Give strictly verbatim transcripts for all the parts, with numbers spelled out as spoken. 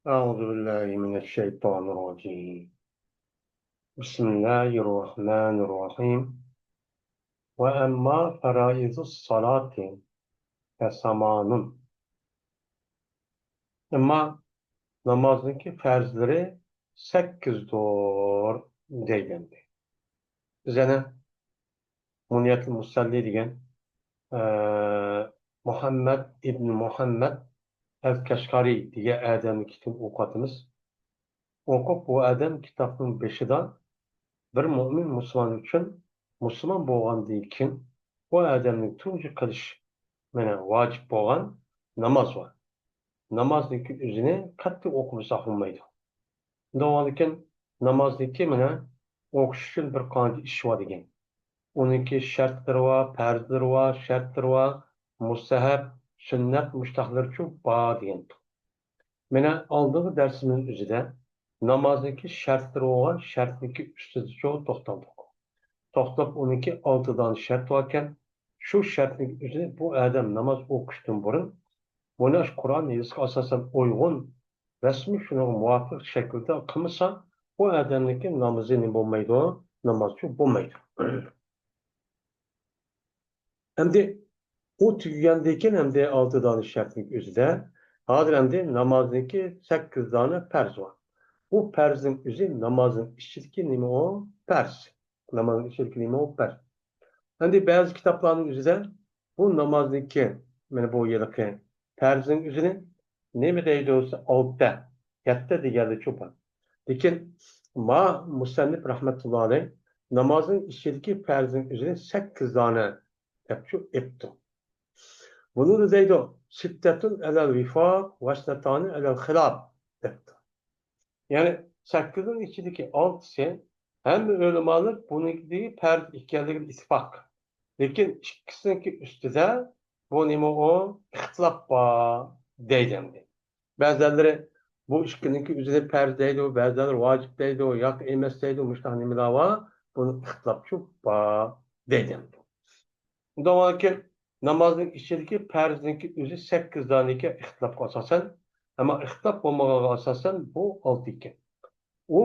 أعوذ بالله من الشيطان الرجيم. بسم الله الرحمن الرحيم. وأما فرائض الصلاة فثمان. ئەمما نامازنىڭكى پەرزلىرى سەككىزدۇر دەيدىكەن. بىز يەنە مۇنيەتۇل مۇسەللى دېگەن، ئە، مۇھەممەد ئىبن مۇھەممەد ئەل كەشقەرى دېگەن ئادەمنىڭ كىتابىنى ئوقۇۋاتىمىز. ئوقۇپ، بۇ ئادەم كىتابنىڭ بېشىدا بىر مۆمىن مۇسۇلمان ئۈچۈن، مۇسۇلمان بولغاندىن كېيىن بۇ ئادەمنىڭ تۇنجى قىلىش، مانا، ۋاجىپ بولغان ناماز بار. نامازنىڭكى ئۆزىنى قەتئىي ئوقۇمىساق بولمايدۇ. شۇنداق بولغاندىكىن نامازنىڭكى، مانا، ئوقۇش ئۈچۈن بىر قانچە ئىش بار دېگەن. ئۇنىڭكى شەرتلىرى بار، پەرزلىرى بار، شەرتلىرى بار، مۇستەھەب، سۈننەت، مۇشتاقلىرىچۇ بار دېگەن. مانا ئالدىنقى دەرسىمىزنىڭ ئۆزىدە نامازنىڭكى شەرتلىرى بولغان شەرتنىڭكى ئۈستىدىچۇ توختالدۇق. توختاپ، ئۇنىڭكى ئالتە دانە شەرت باركەن. شۇ شەرتنىڭ ئۆزىنى بۇ ئادەم ناماز ئوقۇشتىن بۇرۇن، بۇنى ئاشۇ قۇرئان ھەدىسكە ئاساسەن ئۇيغۇن، رەسمىي شۇنىڭغا مۇۋاپىق شەكىلدە قىلمىسا، بۇ ئادەمنىڭكى نامىزى نېمە بولمايدۇ؟ نامازچۇ بولمايدۇ. ئەمدى ئۇ تۈگىگەندىن كېيىن، ئەمدى ئالتە دانە شەرتنىڭ ئۆزىدە، ھازىر ئەمدى نامازنىڭكى سەككىز دانە پەرز بار. بۇ پەرزنىڭ ئۆزى نامازنىڭ ئىچىدىكى نېمە ئۇ؟ پەرز. نامازنىڭ ئىچىدىكى نېمە ئۇ؟ پەرز. ئەمدى بەزى كىتابلارنىڭ ئۆزىدە بۇ نامازنىڭكى، مانا بۇ يىلقى پەرزنىڭ ئۆزىنى نېمە دەيدۇ دېسە، ئالتە، يەتتە دېگەنلىرىچۇ بار. لېكىن ما مۇسەننىپ رەھمەتۇللا ئەلەيھ نامازنىڭ ئىچىدىكى پەرزنىڭ ئۆزىنى سەككىز دانە دەپچۇ ئېيتتى. بۇنى دەيدۇ، ستة على الوفاق واثنتان على الخلاف دەپتۇ. يەنى سەككىزنىڭ ئىچىدىكى ئالتىسى ھەممە ئۆلىمالار بۇنىڭكى پەرز ئىكەنلىكىدە ئىتتىپاق. لېكىن ئىككىسىنىڭكى ئۈستىدە بۇ نېمە ئۇ؟ ئىختىلاپ بار دەيدۇ ئەمدى. بەزىلەرلىرى بۇ ئىككىنىڭكى ئۆزىنى پەرز دەيدۇ، بەزىلەرلىرى ۋاجىپ دەيدۇ، ياق ئەمەس دەيدۇ، مۇشۇنداق نېمىلەر بار، بۇنى ئىختىلاپچۇ بار دەيدۇ. ئۇنداق بولغانكى، نامازنىڭ ئىچىدىكى پەرزنىڭكى ئۆزى سەككىز دانىكەن ئىختىلاپقا ئاساسەن، ئەمما ئىختىلاپ بولمىغانغا ئاساسەن بۇ ئالتە ئىكەن. ئۇ،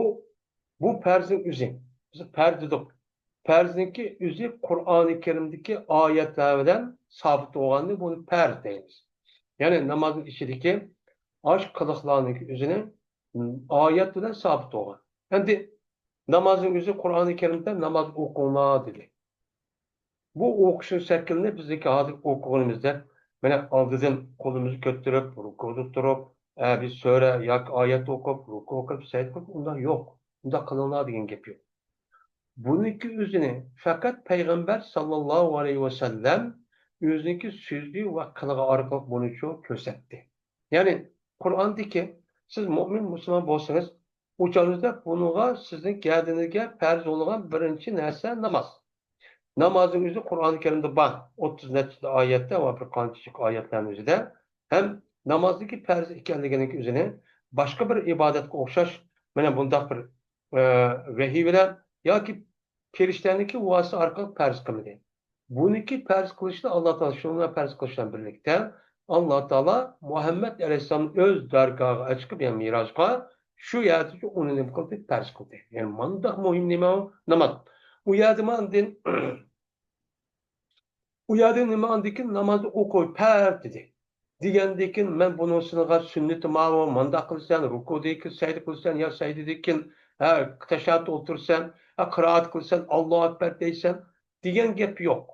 بۇ پەرزنىڭ ئۆزى. بىز پەرز دېدۇق. پەرزنىڭكى ئۆزى قۇرئانى كەرىمدىكى ئايەتلەر بىلەن سابىت بولغاندىن بۇنى پەرز دەيمىز. يەنى نامازنىڭ ئىچىدىكى ئاش قىلىقلارنىڭكى ئۆزىنى ئايەت بىلەن سابىت بولغان. ئەمدى نامازنىڭ ئۆزى قۇرئانى كەرىمدە ناماز ئوقۇڭلار دېدى. بۇ ئوقۇشنىڭ شەكلىنى بىزنىڭكى ھازىر ئوقۇغىنىمىزدەك، مانا ئالدىدىن قولىمىزنى كۆتۈرۈپ، رۇكۇدا تۇرۇپ، ئە، بىر سۈرە ياكى ئايەت ئوقۇپ، رۇكۇ قىلىپ، سەجدە قىلىپ، ئۇنداق يوق. ئۇنداق قىلىڭلار دېگەن گەپ يوق. بۇنىڭكى ئۆزىنى پەقەت پەيغەمبەر ساللاللاھۇ ئەلەيھى ۋەسەللەم ئۆزىنىڭكى سۆزى ۋە قىلىقى ئارقىلىق بۇنىچۇ كۆرسەتتى. يەنى قۇرئاندىكى سىز مۆمىن مۇسۇلمان بولسىڭىز، ئۇ چاغىڭىزدا بۇنىڭغا سىزنىڭ گەدىنىگە پەرز بولغان بىرىنچى نەرسە ناماز. نامازنىڭ ئۆزى قۇرئانى كەرىمدە بار. ئوتتۇز نەچچە ئايەتتە ۋە بىر قانچىچە ئايەتلەرنىڭ ئۆزىدە ھەم نامازنىڭكى پەرز ئىكەنلىكىنىڭ ئۆزىنى باشقا بىر ئىبادەتكە ئوخشاش، مانا بۇنداق بىر، ئە، ۋەھىي بىلەن ياكى پەرىشتەنىڭكى ۋاسىتە ئارقىلىق پەرز قىلمىدى. بۇنىڭكى پەرز قىلىشنى ئاللا تائالا شۇنىڭ پەرز قىلىش بىلەن بىرلىكتە، ئاللا تائالا مۇھەممەد ئەلەيھىسسالامنى ئۆز دەرگاھىغا ئەچىقىپ، يەنى مىراجغا شۇ يەردىچۇ ئۇنى نېمە قىلدى؟ پەرز قىلدى. يەنى مۇنداق مۇھىم نېمە ئۇ؟ ناماز. ئۇ يەردىمۇ ئاندىن، ئۇ يەردە نېمە ئاندىن كېيىن نامازنى ئوقۇي، پەرز دېدى. دېگەندىن كېيىن، مەن بۇنىڭ سېنىڭغا سۈننىتى ماۋۇ، مانداق قىلىسەن، رۇكۇدىن كېيىن سەجدە قىلىسەن يا سەجدىدىن كېيىن، ھە، تەشەھھۇدتا ئولتۇرىسەن، ھە، قىرائەت قىلىسەن، ئاللاھۇ ئەكبەر دەيسەن دېگەن گەپ يوق.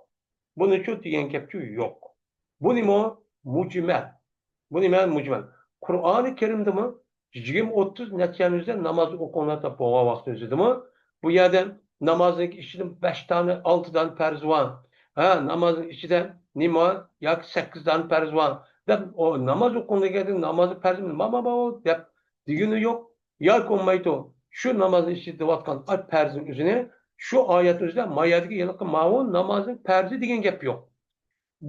بۇنىچۇ دېگەن گەپچۇ يوق. بۇ نېمە؟ مۇجمەل. بۇ نېمە؟ مۇجمەل. قۇرئانى كەرىمدىمۇ يىگىرمە، ئوتتۇز نەچچە يەرنىڭ ئۆزىدە ناماز ئوقۇڭلار دەپ بولغان ۋاقىتنىڭ ئۆزىدىمۇ، بۇ يەردە نامازنىڭ ئىچىدە بەش دانە، ئالتە دانە پەرز بار. ھە، نامازنىڭ ئىچىدە نېمە بار؟ ياكى سەككىز دانە پەرز بار دەپ، ئۇ ناماز ئوقۇڭ دېگەندە نامازنىڭ پەرزى مانا بۇ دەپ دېگىنى يوق. ياكى بولمايدۇ، شۇ نامازنىڭ ئىچىدە دەۋاتقان ئاي پەرزنىڭ ئۆزىنى شۇ ئايەتنىڭ ئۆزىدە ما يەردىكى ھېلىقى ماۋۇ نامازنىڭ پەرزى دېگەن گەپ يوق.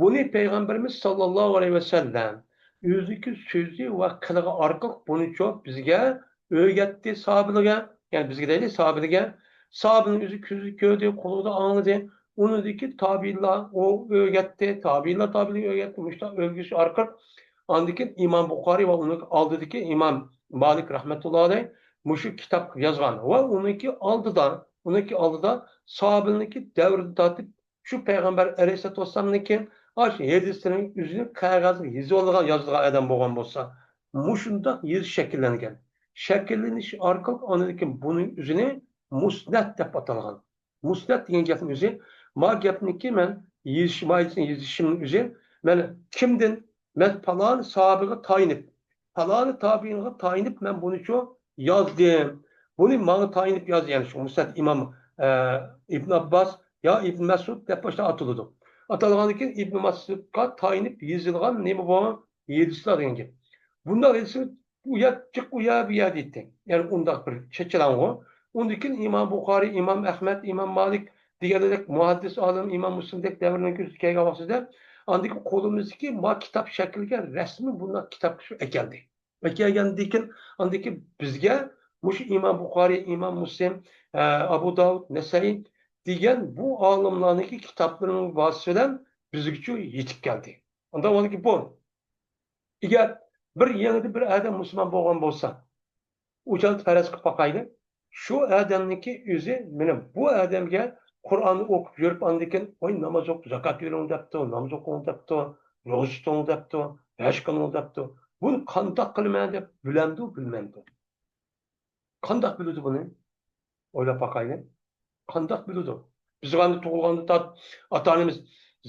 بۇنى پەيغەمبىرىمىز ساللاللاھۇ ئەلەيھى ۋەسەللەم ئۆزىنىڭكى سۆزى ۋە قىلىقى ئارقىلىق بۇنىچۇ بىزگە ئۆگەتتى، ساھابىلىرىگە، يەنى بىزگە دەيلى، ساھابىلىرىگە. ساھابىنىڭ ئۆزى كۆزى كۆردى، قۇلىقى ئاڭلىدى. ئۇنىڭدىكى تابىئىنلار ئۇ ئۆگەتتى، تابىئىنلار تابىئىنلارغا ئۆگەتتى. مۇشۇنداق ئۆگىتىش ئارقىلىق ئاندىن كېيىن ئىمام بۇخارىي ۋە ئۇنىڭ ئالدىدىكى ئىمام مالىك رەھمەتۇللا ئەلەي مۇشۇ كىتاب يازغان ۋە ئۇنىڭكى ئالدىدا، ئۇنىڭكى ئالدىدا ساھابىلىرىنىڭكى دەۋرىدىن تارتىپ شۇ پەيغەمبەر ئەلەيھىسسالاتۇ ۋەسسالامنىڭكى ئاشۇ ھەدىسلىرىنى ئۆزىنىڭ قەغەزگە يېزىۋالغان، يازىدىغان ئادەم بولغان بولسا، مۇشۇنداق يېزىش شەكىللەنگەن. شەكىللىنىش ئارقىلىق ئاندىن كېيىن بۇنىڭ ئۆزىنى مۇسنەد دەپ ئاتالغان. مۇسنەد دېگەن گەپنىڭ ئۆزى، ما گەپنىكى مەن يېزىش، ما يېزىشنىڭ ئۆزى، مەن كىمدىن، مەن پالان ساھابىغا تايىنىپ، پالان تابىئىنغا تايىنىپ مەن بۇنىچۇ يازدىم. بۇنى ماڭا تايىنىپ يازدى، يەنى شۇ مۇسنەد ئىمام، ئە، ئىبن ئابباس يا ئىبن مەسئۇد دەپ باشتا ئاتىلىدۇ. ئاتالغاندىن كېيىن ئىبن مەسئۇدقا تايىنىپ يېزىلغان نېمە بۇ؟ ھەدىسلەر دېگەن گەپ. بۇنداق ھەدىس ئۇ يەر جىق، ئۇ يەر، بۇ يەر دەيتتى. يەنى ئۇنداق بىر چېچىلاڭغۇ. ئۇندىن كېيىن ئىمام بۇخارىي، ئىمام ئەھمەد، ئىمام مالىك دېگەندەك مۇھەددىس ئالىم، ئىمام مۇسلىمدەك دەۋرنىڭ كۆزىتىپ كەلگەن ۋاقتىدا ئاندىكى قولىمىزدىكى ما كىتاب شەكلىگە رەسمىي بۇنداق كىتاب شۇ ئەكەلدى. ئەكەلگەندىكىن ئاندىكى بىزگە مۇشۇ ئىمام بۇخارىي، ئىمام مۇسلىم، ئە، ئابۇ داۋۇد، نەسەئىي دېگەن بۇ ئالىملارنىڭكى كىتابلىرىنىڭ ۋاسىتىسى بىلەن بىزگىچۇ يېتىپ كەلدى. ئۇنداق بولدىكى بۇ. ئەگەر بىر يېڭىدىن بىر ئادەم مۇسۇلمان بولغان بولسا، ئۇ چاغدا پەرەز قىلىپ باقايلى. شۇ ئادەمنىڭكى ئۆزى، مانا بۇ ئادەمگە قۇرئاننى ئوقۇپ يۈرۈپ، ئاندىن كېيىن، ۋاي، ناماز ئوقۇپ، زاكات بېرىڭ دەپتۇ، ناماز ئوقۇڭ دەپتۇ، روزا تۇتۇڭ دەپتۇ، ھەج قىلىڭ دەپتۇ. بۇنى قانداق قىلىمەن دەپ بىلەمدۇ، بىلمەمدۇ؟ قانداق بىلىدۇ بۇنى؟ ئويلاپ باقايلى. قانداق بىلىدۇ؟ بىز ئاندىن تۇغۇلغاندىن تارتىپ ئاتا-ئانىمىز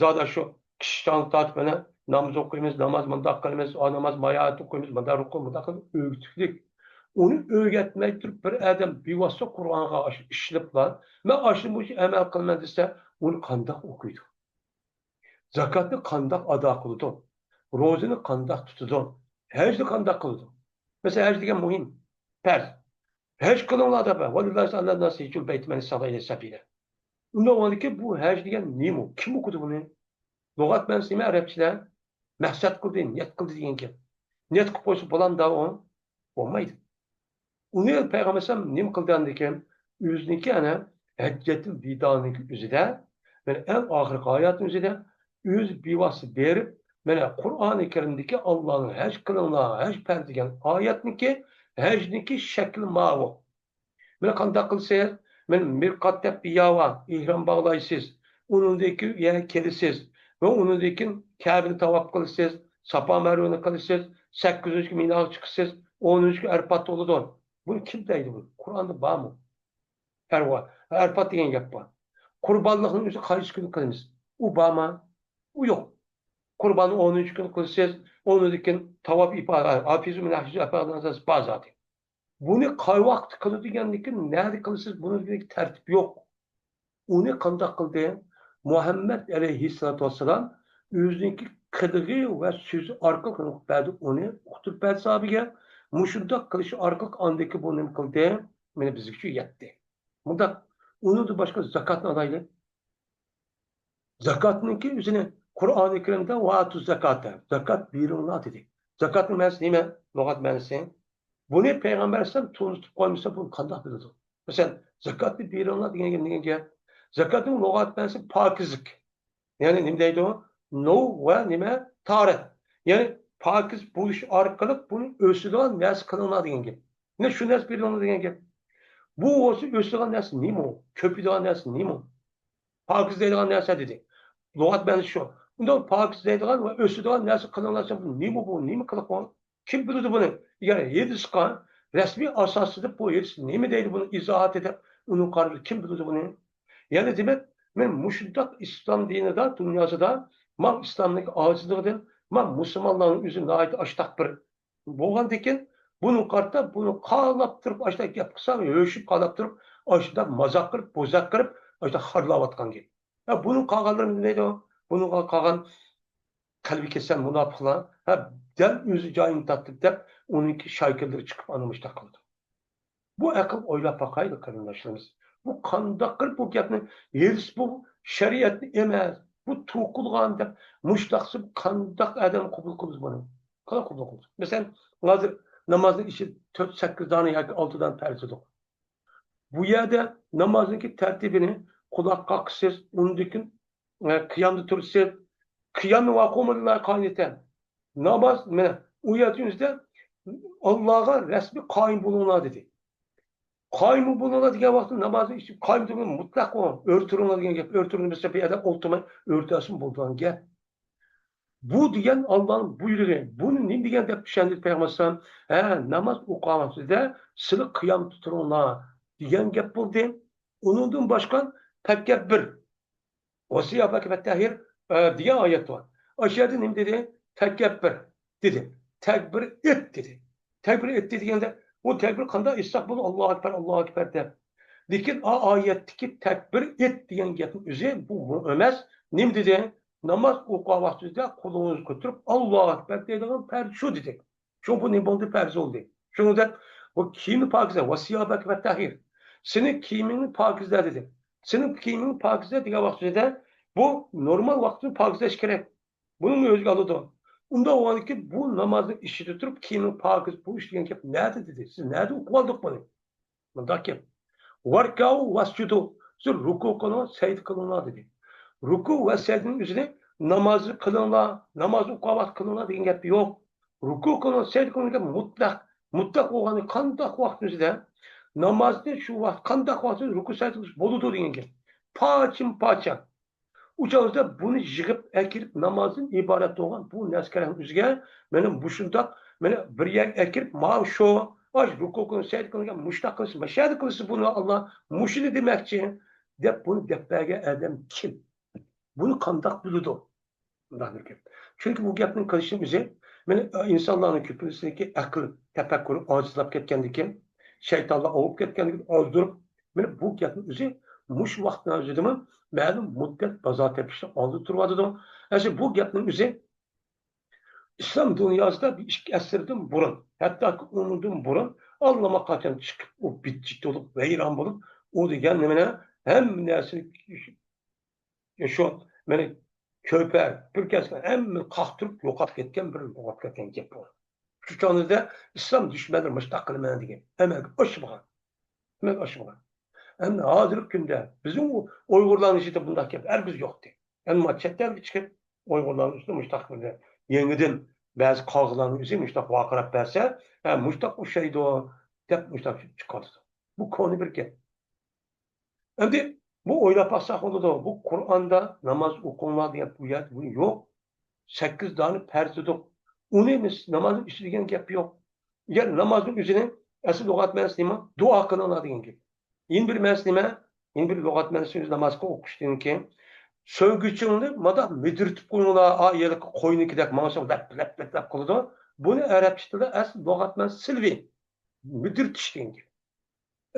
زادى شۇ كىچىك چاغدىن تارتىپ مانا ناماز ئوقۇيمىز، ناماز مۇنداق قىلىمىز، ئا، ناماز مايا ئايەت ئوقۇيمىز، مۇنداق رۇكۇ، مۇنداق قىلىپ ئۆگىتىۋەتتۇق. ئۇنى ئۆگەتمەي تۇرۇپ بىر ئادەم بىۋاسىتە قۇرئانغا ئاشۇ ئىشىنىپلا، مەن ئاشۇ مۇشۇ ئەمەل قىلىمەن دېسە، ئۇنى قانداق ئوقۇيدۇ؟ زاكاتنى قانداق ئادا قىلىدۇ؟ روزىنى قانداق تۇتىدۇ؟ ھەجنى قانداق قىلىدۇ؟ مەسىلەن، ھەج دېگەن مۇھىم، پەرز. ھەج قىلىڭلار دەپ، ۋەلىللاھى ئەلەنناسى ھەججۇل بەيتى مەن ئىستەتەئە ئىلەيھى سەبىلە. ئۇنداق بولغاندىكىن بۇ ھەج دېگەن نېمە؟ كىم ئوقۇدى بۇنى؟ لۇغەت مەنىسى نېمە ئەرەبچىدە؟ مەقسەت قىلدى، نىيەت قىلدى دېگەن گەپ. نىيەت قىلىپ قويسا بولامدۇ ئۇ؟ بولمايدۇ. ئۇنى پەيغەمبەر ئەلەيھىسسالام نېمە قىلدى ئاندىن كېيىن؟ ئۆزىنىڭكى ئەنە ھەججەتۇل ۋىدانىڭكى ئۆزىدە، مانا ئەڭ ئاخىرقى ھاياتىنىڭ ئۆزىدە ئۆزى بىۋاسىتە بېرىپ، مانا قۇرئانى كەرىمدىكى ئاللانىڭ ھەج قىلىڭلار، ھەج پەرز دېگەن ئايەتنىڭكى، ھەجنىڭكى شەكلى ماۋۇ. مانا قانداق قىلىسىز؟ مانا مىرقات دەپ بىر يەر بار، ئېھرام باغلايسىز. ئۇنىڭدىن كېيىن يەنە كېلىسىز. ۋە ئۇنىڭدىن كېيىن كەبىنى تاۋاپ قىلىسىز، ساپا مەرۋىنى قىلىسىز، سەككىزىنچى كۈنى مىناغا چىقىسىز، ئونىنچى كۈنى ئەرپات بولىدۇ. بۇنى كىم دەيدۇ بۇنى؟ قۇرئاندا بارمۇ؟ ئەرۋا، ئەرپات دېگەن گەپ بار. قۇربانلىقنىڭ ئۆزى قايسى كۈنى قىلىمىز؟ ئۇ بارمۇ؟ ئۇ يوق. قۇرباننى ئونىنچى كۈنى قىلىسىز، ئۇنىڭدىن كېيىن تاۋاپ ئىپادە، ھافىزۇ مىنەل ھەججى ئىپادە بار زادى. بۇنى قاي ۋاقىتتا قىلىدۇ دېگەندىكىن، نەدە قىلىسىز، بۇنىڭ تەرتىپ يوق. ئۇنى قانداق قىلدى؟ مۇھەممەد ئەلەيھىسسالاتۇ ۋەسسالام ئۆزىنىڭكى قىلىقى ۋە سۆزى ئارقىلىق بەردى، ئۇنى ئۇقتۇرۇپ بەردى ساھابىگە. مۇشۇنداق قىلىش ئارقىلىق ئاندىكى بۇ نېمە قىلدى؟ مانا بىزگىچە يەتتى. مۇنداق، ئۇنىڭدىن باشقا زاكاتنى ئالايلى. زاكاتنىڭكى ئۆزىنى قۇرئانى كەرىمدە «ۋە ئاتۇز زاكاتە»، زاكات بېرىڭلار دېدى. زاكاتنىڭ مەنىسى نېمە؟ لۇغەت مەنىسى. بۇنى پەيغەمبەر ئەلەيھىسسالام تونۇتۇپ قويمىسا، بۇنى قانداق بىلىدۇ؟ مەسىلەن، زاكاتنى بېرىڭلار دېگەن گەپ نېمە گەپ؟ زاكاتنىڭ لۇغەت مەنىسى پاكىزلىك. يەنى نېمە دەيدۇ؟ نۇ ۋە نېمە؟ تارەت. يەنى پاكىز بولۇش ئارقىلىق بۇنى ئۆسىدىغان نەرسە قىلىڭلار دېگەن گەپ. يەنى شۇ نەرسە بېرىڭلار دېگەن گەپ. بۇ بولسا ئۆسىدىغان نەرسە نېمە ئۇ؟ كۆپىيىدىغان نەرسە نېمە ئۇ؟ پاكىز دەيدىغان نەرسە دېدى. لۇغەت مەنىسى شۇ. ئۇنداق پاكىز دەيدىغان ۋە ئۆسىدىغان نەرسە قىلىڭلار دېسە، بۇ نېمە بۇ؟ نېمە قىلىق ئۇ؟ كىم بىلىدۇ بۇنى؟ ئەگەر ھەدىسقا رەسمىي ئاساسىدا بۇ ھەدىس نېمە دەيدۇ، بۇنىڭ ئىزاھاتى دەپ ئۇنىڭ قارىشى كىم بىلىدۇ بۇنى؟ يەنى دېمەك، مەن مۇشۇنداق ئىسلام دىنىدا، دۇنياسىدا، ماڭ ئىسلامنىڭ ئاجىزلىقىدىن، ماڭ مۇسۇلمانلارنىڭ ئۆزى ناھايىتى ئاشتاق بىر بولغاندىكىن، بۇنى قارىتا، بۇنى قالاپ تۇرۇپ، ئاشۇنداق گەپ قىلسا، ھۆشۈپ قالاپ تۇرۇپ، ئاشۇنداق مازاق قىلىپ، بوزەك قىلىپ، ئاشۇنداق خارلاۋاتقان گەپ. ھە، بۇنىڭ قالغانلىرى نېمە دەيدۇ؟ بۇنىڭغا قالغان قەلبى كېسەل مۇناپىقلار، ھە، دەل ئۆزى جايىنى تارتىپ دەپ، ئۇنىڭكى شاگىرتلىرى چىقىپ ئانا مۇشۇنداق قىلىدۇ. بۇ ئەقىل ئويلاپ باقايلى، قېرىنداشلىرىمىز. بۇ قانداق قىلىپ بۇ گەپنى ھېرىس بۇ شەرىئەتنى ئەمەس، بۇ توقۇلغان دەپ مۇشۇنداق قىلسا قانداق ئادەم قوبۇل قىلىدۇ بۇنى؟ قانداق قوبۇل قىلىدۇ؟ مەسىلەن، ھازىر نامازنىڭ ئىچى تۆت، سەككىز دانە ياكى ئالتە دانە پەرز ئىدۇق. بۇ يەردە نامازنىڭكى تەرتىپىنى قۇلاق قاقىسىز، ئۇندىن كېيىن، ئە، قىيامدا تۇرىسىز. قىيام ۋە قۇمۇللاي قانىتەن. ناماز، مانا، ئۇ يەردە ئۆزىدە ئاللاغا رەسمىي قايىم بولۇڭلار دېدى. قايىم بولۇڭلار دېگەن ۋاقىتتا نامازنى ئىچىپ قايىم تۇرۇڭلار، مۇتلەق بولۇڭ، ئۆرە تۇرۇڭلار دېگەن گەپ. ئۆرە تۇرۇڭ دېسە، بۇ يەردە ئولتۇرماي ئۆرە تۇرسىمۇ بولىدىغان گەپ. بۇ دېگەن ئاللانىڭ بۇيرۇقى. بۇنى نېمە دېگەن دەپ چۈشەندۈردى پەيغەمبەر ئەلەيھىسسالام؟ ھە، ناماز ئوقۇغان ۋاقتىدا سىلى قىيامدا تۇرۇڭلار دېگەن گەپ بولدى. ئۇنىڭدىن باشقا تەكەببۇر، ۋەسىيابەك ۋەتتەھىر، ئە، دېگەن ئايەت بار. ئاشۇ يەردە نېمە دېدى؟ تەكەببۇر دېدى. تەكبىر ئېيت دېدى. تەكبىر ئېيت دېگەندە، ئۇ تەكبىر قانداق ئېيتساق بولىدۇ؟ ئاللاھۇ ئەكبەر، ئاللاھۇ ئەكبەر دەپ. لېكىن ئا ئايەتتىكى تەكبىر ئېيت دېگەن گەپنىڭ ئۆزى بۇ ئەمەس. نېمە دېدى؟ ناماز ئوقۇغان ۋاقتىڭىزدا قولىڭىزنى كۆتۈرۈپ، ئاللاھۇ ئەكبەر دەيدىغان پەرز شۇ دېدى. شۇ بۇ نېمە بولدى؟ پەرز بولدى. شۇنىڭدەك بۇ كىيىمنى پاكىزە، ۋەسىيابەك ۋەتتەھىر. سېنىڭ كىيىمىڭنى پاكىزلە دېدى. سېنىڭ كىيىمىڭنى پاكىزلە دېگەن ۋاقتىدا بۇ نورمال ۋاقتىدا پاكىزلەش كېرەك. بۇنىڭ ئۆزىگە ئالىدۇ. ئۇنداق بولغاندىكىن بۇ نامازنىڭ ئىچىدە تۇرۇپ كىيىمنى پاكىز بۇ ئىش دېگەن گەپ نەدە دېدى؟ سىز نەدە ئوقۇۋالدۇق بۇنى؟ مۇنداق گەپ. ۋاركاۋ ۋەسجۇدۇ. سىز رۇكۇ قىلىڭ، سەجدە قىلىڭلار دېدى. رۇكۇ ۋە سەجدىنىڭ ئۆزىنى نامازنى قىلىڭلار، ناماز ئوقۇغان ۋاقىت قىلىڭلار دېگەن گەپ يوق. رۇكۇ قىلىڭ، سەجدە قىلىڭ دېگەن مۇتلەق، مۇتلەق بولغانى قانداق ۋاقىتنىڭ ئۆزىدە نامازنى شۇ ۋاقىت، قانداق ۋاقىتتا رۇكۇ سەجدە قىلىش بولىدۇ دېگەن گەپ. پارچىمۇ پارچە. ئۇ چاغدا بۇنى يىغىپ ئەكىرىپ نامازدىن ئىبارەت بولغان بۇ نەرسىلەرنىڭ ئۆزىگە مانا مۇشۇنداق، مانا بىر يەرگە ئەكىرىپ، ماۋۇ شۇ، ئاش رۇكۇ قىلىڭ، سەجدە قىلىڭ، مۇشۇنداق قىلىسىز، ماشۇ يەردە قىلىسىز بۇنى، ئاللا مۇشۇنى دېمەكچى، دەپ بۇنى دەپ بەرگەن ئادەم كىم؟ بۇنى قانداق بىلىدۇ؟ مۇنداق بىر گەپ. چۈنكى بۇ گەپنىڭ قىلىشىنىڭ ئۆزى، مانا، ئىنسانلارنىڭ كۆپىنچىسىنىڭكى ئەقىل، تەپەككۇرى ئاجىزلاپ كەتكەندىكىن، شەيتانلار ئوۋۇپ كەتكەندىكىن، ئازدۇرۇپ، مانا، بۇ گەپنىڭ ئۆزى مۇشۇ ۋاقىتنىڭ ئۆزىدىمۇ مەلۇم مۇددەت بازار تېپىشنىڭ ئالدىدا تۇرۇۋاتىدۇ. ئەسلى بۇ گەپنىڭ ئۆزى ئىسلام دۇنياسىدا بىر ئىككى ئەسىردىن بۇرۇن، ھەتتاكى ئۇنىڭدىن بۇرۇن ئاللىماقاچان چىقىپ، ئۇ بىت-چىت بولۇپ، ۋەيران بولۇپ، ئۇ دېگەن نېمىنى، ھەممە نەرسىنى شۇ مېنى كۆپەر، پۈركەسكەن، ھەممىنى قاقتۇرۇپ يوقاپ كەتكەن بىر يوقاپ كەتكەن گەپ بۇ. شۇ چاغدا ئىسلام دۈشمەنلىرى مۇشۇنداق قىلىمەن دېگەن. ئەمەلگە ئاشمىغان. ئەمەلگە ئاشمىغان. ئەمدى ھازىرقى كۈندە بىزنىڭ ئۇيغۇرلارنىڭ ئىچىدە بۇنداق گەپ ھەرگىز يوق ئىدى. ئەمما چەت ئەلگە چىقىپ، ئۇيغۇرلارنىڭ ئۈستىدە مۇشۇنداق بىر يېڭىدىن بەزى قاغىلارنىڭ ئۆزى مۇشۇنداق ۋارقىراپ بەرسە، ھە، مۇشۇنداق ئوخشايدۇ، دەپ مۇشۇنداق چىقىۋاتىدۇ. بۇ كونا بىر گەپ. ئەمدى بۇ ئويلاپ باقساق بولىدۇ. بۇ قۇرئاندا ناماز ئوقۇڭلار دېگەن بۇ يەردە بۇ يوق. سەككىز دانە پەرز دېدۇق. ئۇنى مىس-، نامازنىڭ ئىچىدە دېگەن گەپ يوق. ئەگەر نامازنىڭ ئۆزىنى ئەسلى لۇغەت مەنىسى نېمە؟ دۇئا قىلىڭلار دېگەن گەپ. يەنە بىر مەنىسى نېمە؟ يەنە بىر لۇغەت مەنىسى ئۆزى نامازغا ئوقۇشتىن كېيىن سۆڭگۈچىڭنى مانداق مىدىرتىپ قويۇڭلار، ئا، ھېلىقى قوينىكىدەك ماڭسا لەپ، لەپ، لەپ، لەپ قىلىدۇ. بۇنى ئەرەبچە تىلدا ئەسلى لۇغەت مەنىسى سىلۋى. مىدىرتىش دېگەن گەپ.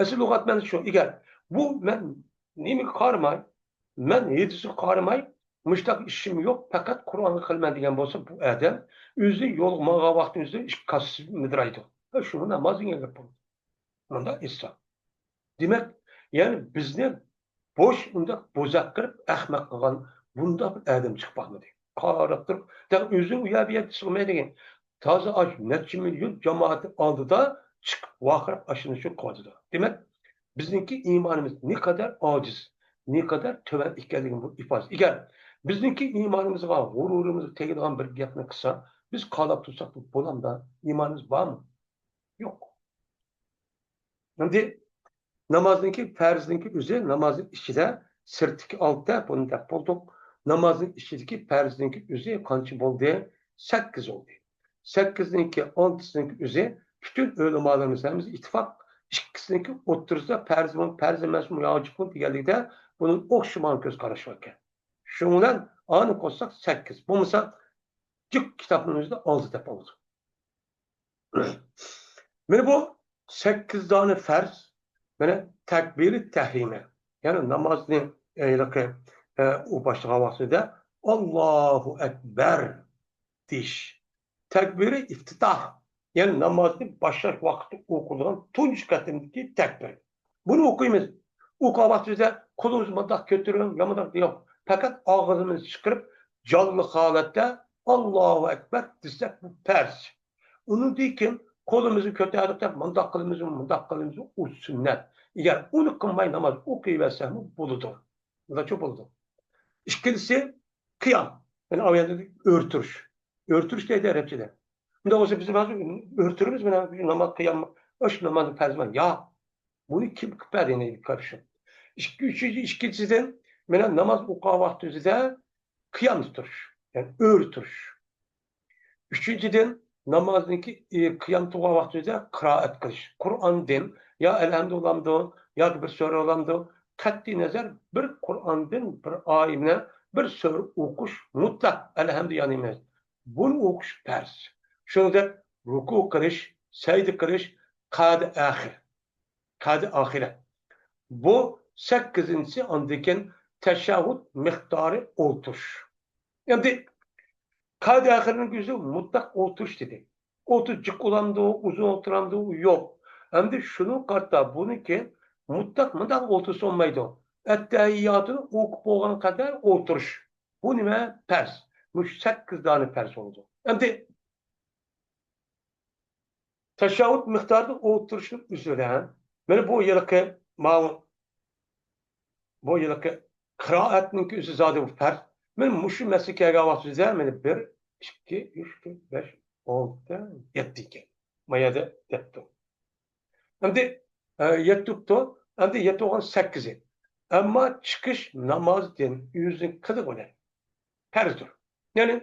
ئەسلى لۇغەت مەنىسى شۇ. ئەگەر بۇ مەن نېمىگە قارىماي، مەن ھېدىسىگە قارىماي، مۇشۇنداق ئىشىم يوق، پەقەت قۇرئانغا قىلىمەن دېگەن بولسا، بۇ ئادەم ئۆزى يولغا ماڭغان ۋاقتىنىڭ ئۆزىدە ئىككى كاسىسى مىدىرايدۇ. ھە، شۇنى ناماز دېگەن گەپ بولىدۇ. مۇنداق ئېيتسا. دېمەك، يەنى بىزنى بوش ئۇنداق بوزەك قىلىپ ئەخمەق قىلغان بۇنداق بىر ئادەم چىقىپ باقمىدى. قاراپ تۇرۇپ، تېخى ئۆزىنىڭ ئۇ يەر بۇ يەرگە سىغمايدىكەن. تازا ئاش نەچچە مىليون جامائەت ئالدىدا چىقىپ ۋارقىراپ ئاشۇنى شۇ قىلىۋاتىدۇ. دېمەك، بىزنىڭكى ئىمانىمىز نېقەدەر ئاجىز، نېقەدەر تۆۋەن ئىكەنلىكىنى بۇ ئىپادىسى. ئەگەر بىزنىڭكى ئىمانىمىزغا، غۇرۇرىمىزغا تېگىدىغان بىر گەپنى قىلسا، بىز قالاپ تۇرساق بولامدا؟ ئىمانىمىز بارمۇ؟ يوق. ئەمدى نامازنىڭكى، پەرزنىڭكى ئۆزى نامازنىڭ ئىچىدە، سىرتتىكى ئالتە، بۇنى دەپ بولدۇق. نامازنىڭ ئىچىدىكى پەرزنىڭكى ئۆزى قانچە بولدى؟ سەككىز بولدى. سەككىزنىڭكى ئالتىسىنىڭكى ئۆزى، پۈتۈن ئۆلىمالىرىمىز ھەممىسى ئىتتىپاق، ئىككىسىنىڭكى ئوتتۇرىسىدا پەرزمۇ، پەرز ئەمەسمۇ، ۋاجىپمۇ دېگەنلىكتە، بۇنىڭ ئوخشىمىغان كۆز قاراش باركەن. شۇنىڭ بىلەن ئانى قوشساق سەككىز. بولمىسا جىق كىتابنىڭ ئۆزىدە ئالتە دەپ بولىدۇ. مانا بۇ سەككىز دانە پەرز، مانا تەكبىرى تەھرىمە، يەنى نامازنى ھېلىقى، ئە، ئۇ باشلىغان ۋاقتىدا «ئاللاھۇ ئەكبەر» دېيىش. تەكبىرى ئىفتىتاھ، يەنى نامازنى باشلاش ۋاقتىدا ئوقۇلىدىغان تۇنجى قېتىمدىكى تەكبىر. بۇنى ئوقۇيمىز. ئوقۇغان ۋاقتىمىزدا قولىمىزنى مۇنداق كۆتۈرۈڭ، يا مۇنداق يوق. پەقەت ئاغزىمىزنى چىقىرىپ، جانلىق ھالەتتە «ئاللاھۇ ئەكبەر» دېسەك، بۇ پەرز. ئۇنىڭدىن كېيىن قولىمىزنى كۆتەردۇق دەپ، مۇنداق قىلىمىزمۇ، مۇنداق قىلىمىزمۇ، ئۇ سۈننەت. ئەگەر ئۇنى قىلماي ناماز ئوقۇيۋەرسەكمۇ بولىدۇ. بۇنداقچە بولىدۇ. ئىككىنچىسى، قىيام. يەنى ئاۋۇ يەردە ئۆرە تۇرۇش. ئۆرە تۇرۇش دەيدۇ ئەرەبچىدە. ئۇنداق بولسا بىز ھازىر ئۆرە تۇرىمىز، مانا ناماز، قىيام، ئاشۇ نامازنى پەرز قىلماي. ياق. بۇنى كىم قىلىپ بەردى؟ يەنى قارشى. ئىككى، ئۈچىنچى، ئىككىنچىدىن، مانا ناماز ئوقۇغان ۋاقتىمىزدا قىيامدا تۇرۇش، يەنى ئۆرە تۇرۇش. ئۈچىنچىدىن، نامازنىڭكى، ئى، قىيام تۇرغان ۋاقتىدا قىرائەت قىلىش. قۇرئاندىن يا ئەلھەمدۇ بولامدۇ، ياكى بىر سۈرە بولامدۇ، قەتئىي نەزەر بىر قۇرئاندىن بىر ئايىنى، بىر سۈرە ئوقۇش مۇتلەق، ئەلھەمدۇ يەنى ئەمەس. بۇنى ئوقۇش پەرز. شۇنىڭدەك رۇكۇ قىلىش، سەجدە قىلىش، قەئدە ئاخىر. قەئدە ئاخىرە. بۇ سەككىزىنچىسى، ئاندىن كېيىن تەشەھھۇد مىقدارى ئولتۇرۇش. ئەمدى قەئدە ئاخىرنىڭ ئۆزى مۇتلەق ئولتۇرۇش دېدى. ئولتۇرۇش جىق بولامدۇ، ئۇزۇن ئولتۇرامدۇ؟ يوق. ئەمدى شۇنىڭغا قارىتا بۇنىڭكى مۇتلەق مۇنداق ئولتۇرسا بولمايدۇ. ئەتتەھىياتىنى ئوقۇپ بولغان قەدەر ئولتۇرۇش. بۇ نېمە؟ پەرز. مۇشۇ سەككىز دانە پەرز بولىدۇ. ئەمدى تەشەھھۇد مىقدارىدا ئولتۇرۇشنىڭ ئۆزىدە، مانا بۇ يىلقى ماۋۇ، بۇ يىلقى قىرائەتنىڭكى ئۆزى زادى بۇ پەرز. مانا مۇشۇ مەسىلىگە كەلگەن ۋاقتىمىزدا مانا بىر، ئىككى، ئۈچ، تۆت، بەش، ئالتە، يەتتە ئىكەن. ما يەردە يەتتە. ئەمدى، ئە، يەتتە بوپتۇ. ئەمدى يەتتە بولغان سەككىزى. ئەمما چىقىش نامازدىن ئۆزىنىڭ قىلىقى بىلەن پەرزدۇر. يەنى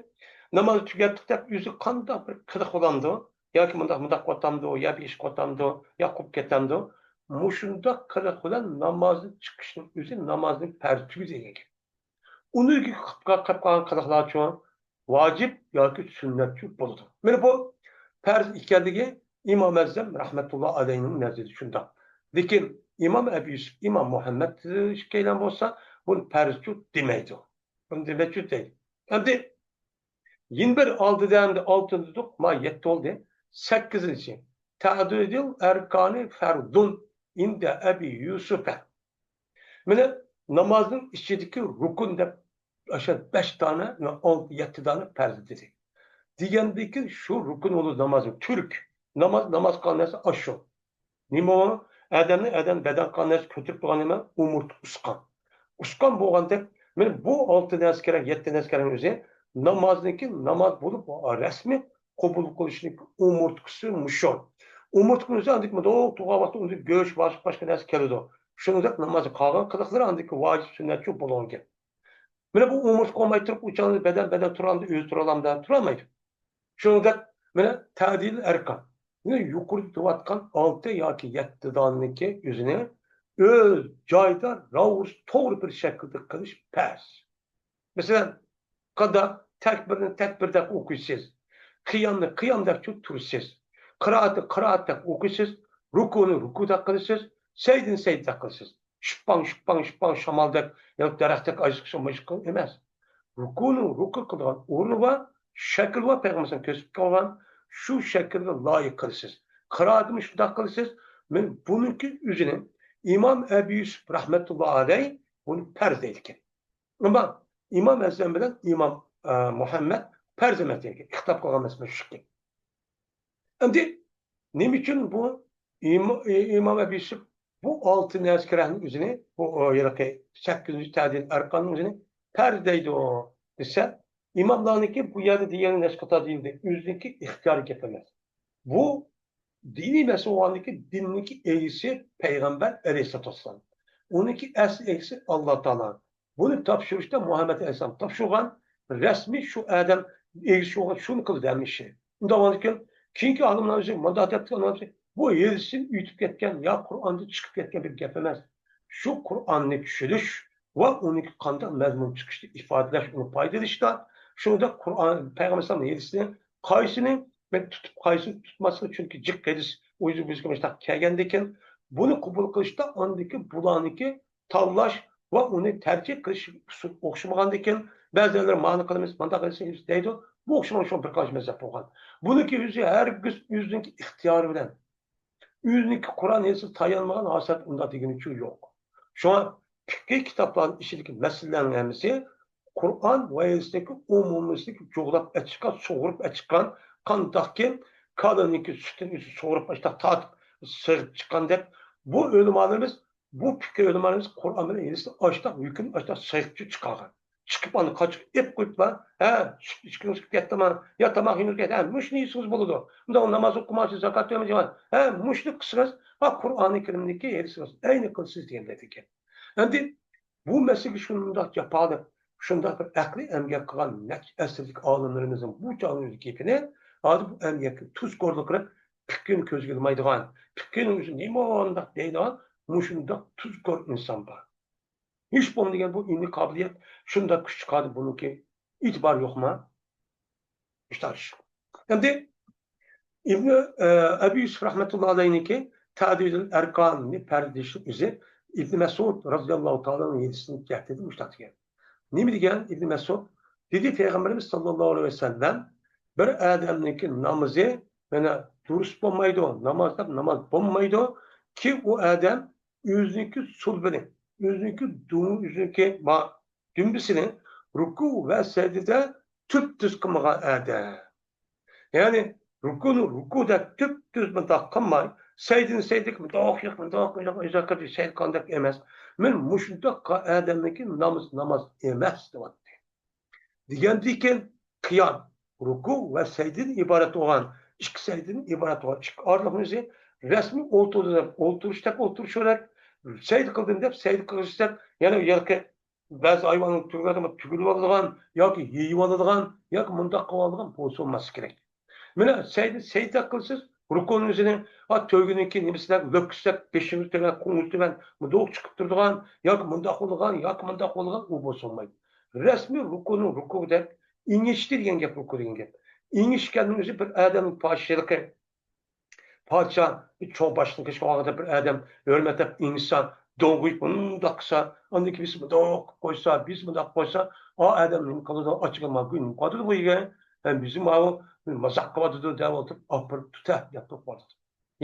نامازنى تۈگەتتۇق دەپ ئۆزى قانداق بىر قىلىق بولامدۇ؟ ياكى مۇنداق، مۇنداق قوتامدۇ، يا بىر ئىش قوتامدۇ، يا قوپۇپ كېتەمدۇ؟ مۇشۇنداق قىلىق بىلەن نامازدىن چىقىشنىڭ ئۆزى نامازنىڭ پەرزى تۈگىدى دېگەن گەپ. ئۇنىڭ قىلىپ قالغان قىلىقلارچۇ ۋاجىپ ياكى سۈننەتچۇ بولىدۇ. مانا بۇ پەرز ئىكەنلىكى ئىمام ئەزەم رەھمەتۇللا ئەلەيھىنىڭ نەزىرىدە شۇنداق. لېكىن ئىمام ئەبۇ يۈسۈپ، ئىمام مۇھەممەد ئىككىيلەن بولسا بۇنى پەرزچۇ دېمەيدۇ. بۇنى دېمەيچۇ دەيدۇ. ئەمدى يەنە بىر ئالدىدا ئەمدى ئالتە دېدۇق، ما يەتتە بولدى. سەككىزىنچى. تەئدىدۇل ئەركانى فەردۇن ئىندە ئەبى يۈسۈفە. مانا نامازنىڭ ئىچىدىكى رۇكۇن دەپ ئاشۇ بەش دانە، ئالتە، يەتتە دانە پەرز دېدى. دېگەندىكىن شۇ رۇكۇن بولىدۇ نامازنىڭ، تۈرك. ناماز، ناماز قىلغان نەرسە ئاشۇ. نېمە ئۇ؟ ئادەمنى، ئادەم بەدەن قىلغان نەرسە كۆتۈرۈپ تۇرغان نېمە؟ ئومۇرتقا، ئۇسقان. ئۇسقان بولغاندەك، مانا بۇ ئالتە نەرسە كېرەك، يەتتە نەرسە كېرەك ئۆزى نامازنىڭكى ناماز بولۇپ، رەسمىي قوبۇل قىلىشنىڭ ئومۇرتقىسى مۇشۇ. ئومۇرتقىنى ئۆزى ئاندىن مۇنداق تۇرغان ۋاقىتتا ئۇنىڭ گۆش، باشقا، باشقا نەرسە كېلىدۇ. شۇنىڭدەك نامازنىڭ قالغان قىلىقلىرى ئاندىكى ۋاجىپ سۈننەتچۇ بولغان گەپ. مانا بۇ ئومۇرتقا بولماي تۇرۇپ، ئۇ چاغدا بەدەن، بەدەن تۇرامدۇ، ئۆزى تۇرالامدا؟ تۇرالمايدۇ. شۇنىڭدەك مانا تەدىل ئەركان. مانا يۇقىرىدا تۇرۇۋاتقان ئالتە ياكى يەتتە دانىنىڭكى ئۆزىنى ئۆز جايىدا راۋۇرۇس توغرا بىر شەكىلدە قىلىش پەرز. مەسىلەن، قانداق؟ تەكبىرنى تەكبىردەك ئوقۇيسىز. قىيامنى قىيامدەكچۇ تۇرىسىز. قىرائەتنى قىرائەتتەك ئوقۇيسىز. رۇكۇنى رۇكۇدەك قىلىسىز. سەجدىنى سەجدىدەك قىلىسىز. شىپپاڭ، شىپپاڭ، شىپپاڭ، شامالدەك، يا دەرەختەك ئايلىشىپ قىلىشقان ئەمەس. رۇكۇنىڭ رۇكۇ قىلىدىغان ئورنى بار، شەكلى بار، پەيغەمبەر كۆرسىتىپ قالغان شۇ شەكىلگە لايىق قىلىسىز. قىرائەتنى شۇنداق قىلىسىز. مانا بۇنىڭكى ئۆزىنى ئىمام ئەبۇ يۈسۈپ رەھمەتۇللا ئەلەيھ بۇنى پەرز دەيدىكەن. ئەمما ئىمام ھەسەن بىلەن ئىمام، ئە، مۇھەممەد پەرز ئەمەس دەيدىكەن. ئىختىلاپ قىلغان مەسىلە شۇكى. ئەمدى نېمە ئۈچۈن بۇ ئىم-، ئىمام ئەبۇ يۈسۈپ بۇ ئالتە نەسكىرەنىڭ ئۆزىنى، بۇ، ئۇ، ھېلىقى سەككىزىنچى تەدىل ئەركاننىڭ ئۆزىنى پەرز دەيدۇ دېسە، ئىماملارنىڭكى بۇ يەردە دېگەن نەسكىتا دېيىلدى، ئۆزىنىڭكى ئىختىيارىي گەپ ئەمەس. بۇ دىنىي مەسىلە بولغاندىكىن دىننىڭكى ئىگىسى پەيغەمبەر ئەلەيھىسسالاتۇ ۋەسسالام. ئۇنىڭكى ئەسلى ئىگىسى ئاللا تائالا. بۇنى تاپشۇرۇشتا مۇھەممەد ئەلەيھىسسالام تاپشۇرغان، رەسمىي شۇ ئادەم ئىگىسى بولغان، شۇنى قىلىدۇ ھەممە ئىشنى. ئۇنداق بولغاندىكىن، كېيىنكى ئالىملار ئۆزى مۇنداق دەپتۇ، ئالىملار ئۆزى، بۇ ھەدىستىن ئۆتۈپ كەتكەن يا قۇرئاندىن چىقىپ كەتكەن بىر گەپ ئەمەس. شۇ قۇرئاننى چۈشىنىش ۋە ئۇنىڭكى قانداق مەزمۇن چىقىشىنى ئىپادىلەش، ئۇنى پايدىلىشىدا، شۇنىڭدەك قۇرئان، پەيغەمبەر ئەلەيھىسسالام ھەدىسىنى قايسىنى مەن تۇتۇپ، قايسىنى تۇتماسلىق، چۈنكى جىق ھەدىس ئۇيغۇر بىزگە مۇشۇنداق كەلگەندىكىن، بۇنى قوبۇل قىلىشتا ئاندىكى بۇلارنىڭكى تاللاش ۋە ئۇنى تەرجىھ قىلىش ئۇسۇلى ئوخشىمىغاندىكىن، بەزىلەر مانا قىلىمىز، مانداق قىلىمىز دەيدۇ. بۇ ئوخشىمىغان شۇ بىر قانچە مەزھەپ بولغان. بۇنىڭكى ئۆزى ھەرگىز ئۆزىنىڭكى ئىختىيارى بىلەن، ئۆزىنىڭكى قۇرئان ھەدىسىگە تايانمىغان ھاسىلەت ئۇنداق دېگىنى ئۈچۈن يوق. شۇڭا پىقھىي كىتابلارنىڭ ئىچىدىكى مەسىلىلەرنىڭ ھەممىسى قۇرئان ۋە ھەدىستىكى ئومۇمىيلىشتىرىپ جۇغلاپ ئەچىققان، سۇغۇرۇپ ئەچىققان، قانداقكى كالىنىڭكى سۈتىنى ئۆزى سۇغۇرۇپ ئاشتاق تارتىپ سىغىپ چىققاندەك، بۇ ئۆلىمالىرىمىز، بۇ پىقھىي ئۆلىمالىرىمىز قۇرئان بىلەن ھەدىستىن ئاشتاق ھۆكۈم، ئاشتاق سىغىپ چىقارغان. چىقىپ ئاندىن قاچىغا ئېلىپ قويۇپلا، ھە، سۈت ئىچكىڭىز كەتتىما، يا تاماق يېگىڭىز كەتتى، ھە، مۇشۇنى يېسىڭىز بولىدۇ. مۇنداق ناماز ئوقۇمايسىز، زاكات بەرمەيسىز، ھە، مۇشۇنى قىلسىڭىز، ھە، قۇرئانى كەرىمدىكى ھەدىسىڭىز ئەينى قىلسىز دېگەندەك ئىكەن. ئەمدى بۇ مەسىلىگە شۇنداق جاپالىق، شۇنداق بىر ئەقلىي ئەمگەك قىلغان نەچچە ئەسىردىكى ئالىملىرىمىزنىڭ بۇ چاغنىڭ گېپىنى ھازىر بۇ ئەمگەككە تۇزكورلۇق قىلىپ، پىكرىنى كۆزگە ئىلمايدىغان، پىكرىنىڭ ئۆزى نېمانداق دەيدىغان مۇشۇنداق تۇزكور ئىنسان بار. ھېچ بولمىدىغان بۇ ئىلمىي قابىلىيەت شۇنداق كۈچ چىقاردى، بۇنىڭكى ئېتىبارى يوقما؟ مۇشۇنداق ئىش. ئەمدى ئىبنى، ئە، ئەبى يۈسۈپ رەھمەتۇللا ئەلەيھنىڭكى تەدىدۇل ئەركاننى پەرز دېيىشنىڭ ئۆزى ئىبنى مەسئۇد رازىياللاھۇ تائالا ئەنھۇ ھەدىسىنى كەلتۈردى، مۇشۇنداق دېگەن. نېمە دېگەن ئىبنى مەسئۇد؟ دېدى پەيغەمبىرىمىز ساللاللاھۇ ئەلەيھى ۋەسەللەم، بىر ئادەمنىڭكى نامىزى، مانا، دۇرۇس بولمايدۇ، ناماز دەپ ناماز بولمايدۇ، كى ئۇ ئادەم ئۆزىنىڭكى سۇلبىنى، ئۆزىنىڭكى دۇ-، ئۆزىنىڭكى ما-، دۈمبىسىنى رۇكۇ ۋە سەجدىدە تۈپتۈز قىلمىغان ئادەم. يەنى رۇكۇنى رۇكۇدەك تۈپتۈز مۇنداق قىلماي، سەجدىنى سەجدىدەك مۇنداق، مۇنداق، مۇنداق، مۇنداق قىلىپ سەجدە قىلغاندەك ئەمەس. مەن مۇشۇنداق ئادەمنىڭكى نامىزى ناماز ئەمەس دەۋاتتى. دېگەندىكىن قىيام، رۇكۇ ۋە سەجدىدىن ئىبارەت بولغان، ئىككى سەجدىدىن ئىبارەت بولغان ئىككى ئارىلىقنى ئۆزى رەسمىي ئولتۇردى دەپ ئولتۇرۇشتەك ئولتۇرۇش كېرەك، سەجدە قىلدىم دەپ سەجدە قىلىش كېرەك، يەنى ھېلىقى بەزى ھايۋاننىڭ تۈگىدىغان، تۈگۈلۈۋالىدىغان ياكى يېيىۋالىدىغان ياكى مۇنداق قىلىۋالىدىغان بولسا بولماسلىقى كېرەك. مانا سەجدە، سەجدە قىلىسىز، رۇكۇنىڭىزنى، ھە، تۆگىنىڭكى نېمىسىدەك لۆككىسىدەك، بېشىڭىز تۆۋەن، قوڭىڭىز تۆۋەن، مۇنداق چىقىپ تۇرىدىغان ياكى مۇنداق بولىدىغان ياكى مۇنداق بولىدىغان، ئۇ بولسا بولمايدۇ. رەسمىي رۇكۇنىڭ رۇكۇدەك ئېڭىشتى دېگەن گەپ، رۇكۇ دېگەن گەپ. ئېڭىشكەننىڭ ئۆزى بىر ئادەمنىڭ پاھىشىلىقى. پادىشاھ چوڭ باشلىقنى كەچكە ئالغاندا بىر ئادەم ھۆرمەت دەپ ئېڭىشسا، دوڭغۇيۇپ مۇنداق قىلسا، ئاندىن كېيىن بىرسى مۇنداق قويسا، بىرسى مۇنداق قويسا، ئا ئادەم نېمە قىلىدۇ؟ ئاچچىقى ماڭا نېمە قىلىۋاتىدۇ بۇ يىگەن؟ ھە، بىزنى ماۋۇ مازاق قىلىۋاتىدۇ دەۋاتىپ، ئاپىرىپ تۇتە دەپ تۇرۇپ قالىدۇ.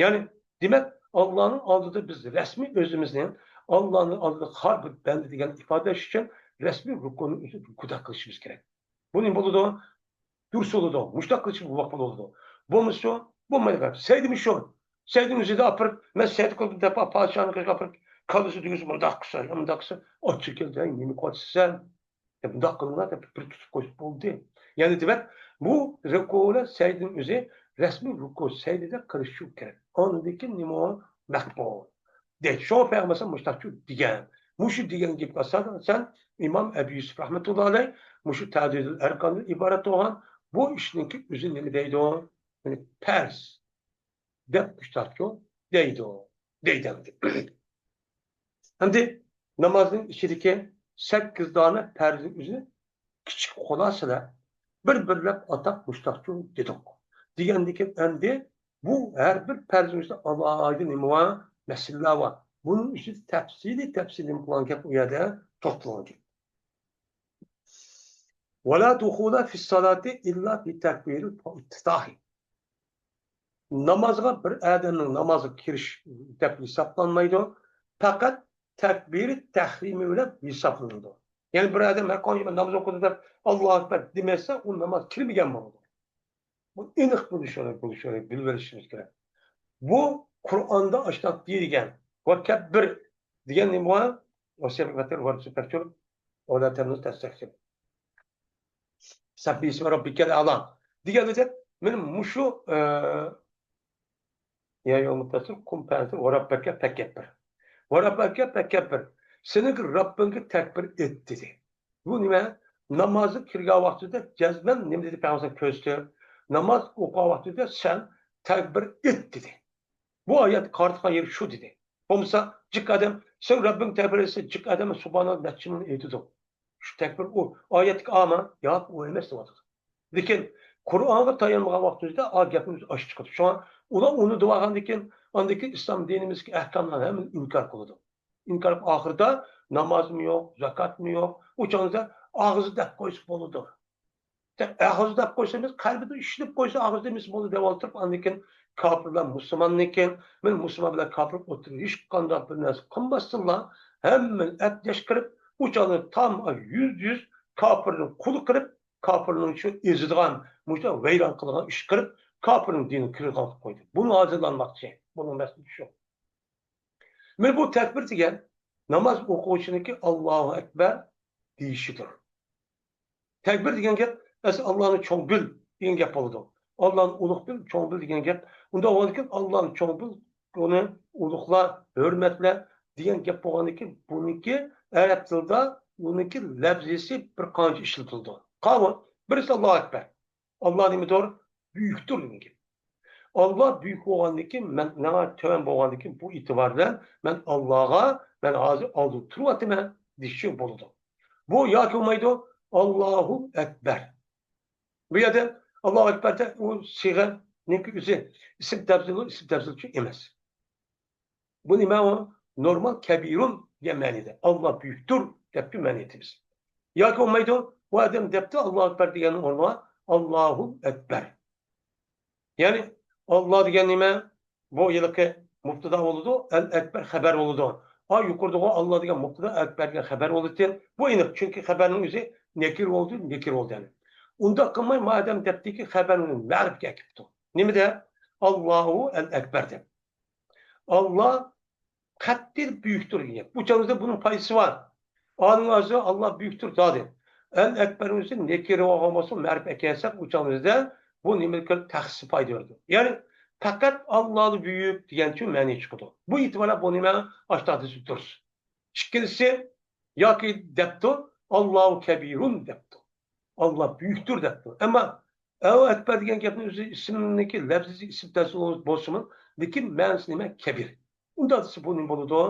يەنى، دېمەك، ئاللانىڭ ئالدىدا بىز رەسمىي ئۆزىمىزنى ئاللانىڭ ئالدىدا خار بىر بەندە دېگەننى ئىپادىلەش ئۈچۈن رەسمىي رۇكۇنى ئۆزى رۇكۇدا قىلىشىمىز كېرەك. بۇ نېمە بولىدۇ؟ دۇرۇس بولىدۇ. مۇشۇنداق قىلىشقا مۇۋاپىق بولىدۇ. بولمىسا، بولمايدۇ. سەيدىمۇ شۇ. سەيدىنىڭ ئۆزىدە ئاپىرىپ، مەن سەيدە قىلدىم دەپ، پادىشاھنىڭ قېشىغا ئاپىرىپ، كاللىسى تۈگىسە مۇنداق قىلسا، مۇنداق قىلسا، ئاچچىقى كەلدى، ھەي، نېمە قىلىۋاتىسەن سەن؟ دەپ، مۇنداق قىلىڭلار دەپ بىر تۇتۇپ قويسا بولدى. يەنى دېمەك، بۇ رۇكۇ بىلەن سەيدىنىڭ ئۆزى رەسمىي رۇكۇ سەيدىدە قىلىشى كېرەك. ئاندىن كېيىن نېمە مەقبۇل. دەيدۇ. شۇڭا پەيغەمبەر مۇشۇنداقچۇ دېگەن. مۇشۇ دېگەن گەپكە ئاساسەن ئىمام ئەبۇ يۈسۈپ رەھمەتۇللا ئەلەيھ مۇشۇ تەدىدۇل ئەركاندىن ئىبارەت بولغان بۇ ئىشنىڭكى ئۆزى نېمە دەيدۇ؟ يەنى پەرز دەپ مۇشۇنداقچۇ دەيدۇ. دەيدۇ ئەمدى. ئەمدى نامازنىڭ ئىچىدىكى سەككىز دانە پەرزنىڭ ئۆزىنى كىچىك خۇلاسىلەپ، بىر-بىرلەپ ئاتاپ مۇشتاقچۇ دېدۇق. دېگەندىكىن ئەمدى بۇ ھەر بىر پەرزىمىزدە ئالاھىدە نېمە بار؟ مەسىلىلەر بار. بۇنىڭ ئۈچۈن تەپسىلىي، تەپسىلىي نېمە قىلغان گەپ ئۇ يەردە توختالغان گەپ. ولا دخول في الصلاة إلا بتكبير الافتتاح. نامازغا بىر ئادەمنىڭ نامازغا كىرىش دەپ ھېسابلانمايدۇ. پەقەت تەكبىرى تەھرىمى بىلەن ھېسابلىنىدۇ. يەنى بىر ئادەم ھەر قانچە ناماز ئوقۇدى دەپ، ئاللاھۇ ئەكبەر دېمەسە، ئۇ ناماز كىرمىگەن بولىدۇ. بۇ ئېنىق بولۇشى كېرەك، بولۇشى كېرەك، بىلىۋېلىشىمىز كېرەك. بۇ قۇرئاندا ئاشۇنداق دېيىلگەن. ۋەكەببىر دېگەن نېمە بار؟ سەببىھ اسمَ رَبِّكَ الْأَعْلَى دېگەندەك، مانا مۇشۇ، ئە، يا أيها المدثر قم فأنذر وربك فكبر. وربك فكبر. سېنىڭ رەببىڭگە تەكبىر ئېيت دېدى. بۇ نېمە؟ نامازغا كىرگەن ۋاقتىدا جەزمەن نېمە دېدى پەيغەمبەر كۆرسىتىپ؟ ناماز ئوقۇغان ۋاقتىدا سەن تەكبىر ئېيت دېدى. بۇ ئايەت قارىتىلغان يېرى شۇ دېدى. بولمىسا جىق ئادەم، سەن رەببىڭ تەكبىر ئېيتسا، جىق ئادەم سۇبھاناللا نەچچە مىڭ ئېيتىدۇ. شۇ تەكبىر ئۇ ئايەتتىكى ئاما؟ ياق، ئۇ ئەمەس دەۋاتىدۇ. لېكىن قۇرئانغا تايانمىغان ۋاقتىمىزدا ئا گەپنى ئاشۇ چىقىدۇ. شۇڭا ئۇلار ئۇنى دېۋالغاندىن كېيىن، ئاندىن كېيىن ئىسلام دىنىمىزدىكى ئەھكاملارنى ھەممىنى ئىنكار قىلىدۇ. ئىنكار قىلىپ، ئاخىرىدا نامازمۇ يوق، زاكاتمۇ يوق. ئۇ چاغدا ئاغزى دەپ قويسا بولىدۇ. ئاغزى دەپ قويسا ئەمەس، قەلبىدە ئىشلەپ قويسا، ئاغزى دېمىسە بولدى دەپ ئولتۇرۇپ، ئاندىن كېيىن كاپىر بىلەن مۇسۇلماندىن كېيىن، مەن مۇسۇلمان بىلەن كاپىر ئوتتۇرىدا ھېچقانداق بىر نەرسە قىلماستىنلا، ھەممىنى ئەپلەشكۈرۈپ، ئۇ چاغدا تام يۈزدە يۈز كاپىرنىڭ قۇلى قىلىپ، كاپىرنىڭ شۇ ئېزىدىغان، مۇشۇ ۋەيران قىلىدىغان ئىش قىلىپ، كاپىرنىڭ دىنىغا كىرىدىغان قىلىپ قويدى. بۇنى ھازىرلانماقچى. بۇنىڭ مەقسىتى شۇ. مانا بۇ تەكبىر دېگەن ناماز ئوقۇغۇچىنىڭكى ئاللاھۇ ئەكبەر دېيىشىدۇر. تەكبىر دېگەن گەپ، ئەسلى ئاللانى چوڭ بىل دېگەن گەپ بولىدۇ. ئاللانى ئۇلۇغ بىل، چوڭ بىل دېگەن گەپ. ئۇنداق بولغاندىكىن، ئاللانى چوڭ بىل، ئۇنى ئۇلۇغلا، ھۆرمەتلە دېگەن گەپ بولغاندىكىن، بۇنىڭكى ئەرەب تىلىدا بۇنىڭكى لەپزىسى بىر قانچە ئىشلىتىلىدۇ. قاۋۇل، بىرسى ئاللاھۇ ئەكبەر. ئاللا نېمىدۇر؟ بۈيۈكتۇر دېگەن گەپ. ئاللا بۈيۈك بولغاندىكىن، مەن ناھايىتى تۆۋەن بولغاندىكىن، بۇ ئېتىبار بىلەن مەن ئاللاغا، مەن ھازىر ئالدىدا تۇرۇۋاتىمەن دېيىشى بولىدۇ. بۇ ياكى بولمايدۇ، ئاللاھۇ ئەكبەر. بۇ يەردە ئاللاھۇ ئەكبەردە ئۇ سىغەنىڭكى ئۆزى ئىسىم تەپزىلۇ، ئىسىم تەپزىل ئۈچۈن ئەمەس. بۇ نېمە ئۇ؟ نورمال كەبىرۇن دېگەن مەنىدە. ئاللا بۈيۈكتۇر دەپتۇ مەنى ئېيتىمىز. ياكى بولمايدۇ، بۇ ئادەم دەپتۇ ئاللاھۇ ئەكبەر دېگەننىڭ ئورنىغا ئاللاھۇ ئەكبەر. يەنى ئاللا دېگەن نېمە؟ بۇ ھېلىقى مۇبتىدا بولىدۇ، ئەل ئەكبەر خەبەر بولىدۇ. ئا، يۇقىرىدىغۇ ئاللا دېگەن مۇبتىدا، ئەكبەر دېگەن خەبەر بولىدىكەن. بۇ ئېنىق، چۈنكى خەبەرنىڭ ئۆزى نەكىر بولدى، نەكىر بولدى يەنى. ئۇنداق قىلماي، مادەم دەپتىكى خەبەرنى مەرىپكە ئەكىپتۇ. نېمىدە؟ ئاللاھۇ ئەل ئەكبەر دەپ. ئاللا قەتئىي بۈيۈكتۇر دېگەن. بۇ چاغدا بۇنىڭ پايدىسى بار. ئانىڭ ئالدىدا ئاللا بۈيۈكتۇر دادى. ئەل ئەكبەر ئۆزى نەكىرە بولغان بولسا، مەرىپە ئەكەلسەك، ئۇ چاغدا بۇ نېمىلىك تەخسىس پايدا بېرىدۇ. يەنى پەقەت ئاللا بۈيۈك دېگەنچۇ مەنى چىقىدۇ. بۇ ئېتىباردا بۇ نېمە ئاشتاق دېسە دۇرۇس. ئىككىنچىسى، ياكى دەپتۇ، ئاللاھۇ كەبىرۇن دەپتۇ. ئاللا بۈيۈكتۇر دەپتۇ. ئەمما ئەۋ ئەكبەر دېگەن گەپنىڭ ئۆزى ئىسىمنىكى لەپزىسى ئىسىم تەسىر بولسىمۇ، لېكىن مەنىسى نېمە؟ كەبىر. ئۇنداق دېسە بۇ نېمە بولىدۇ؟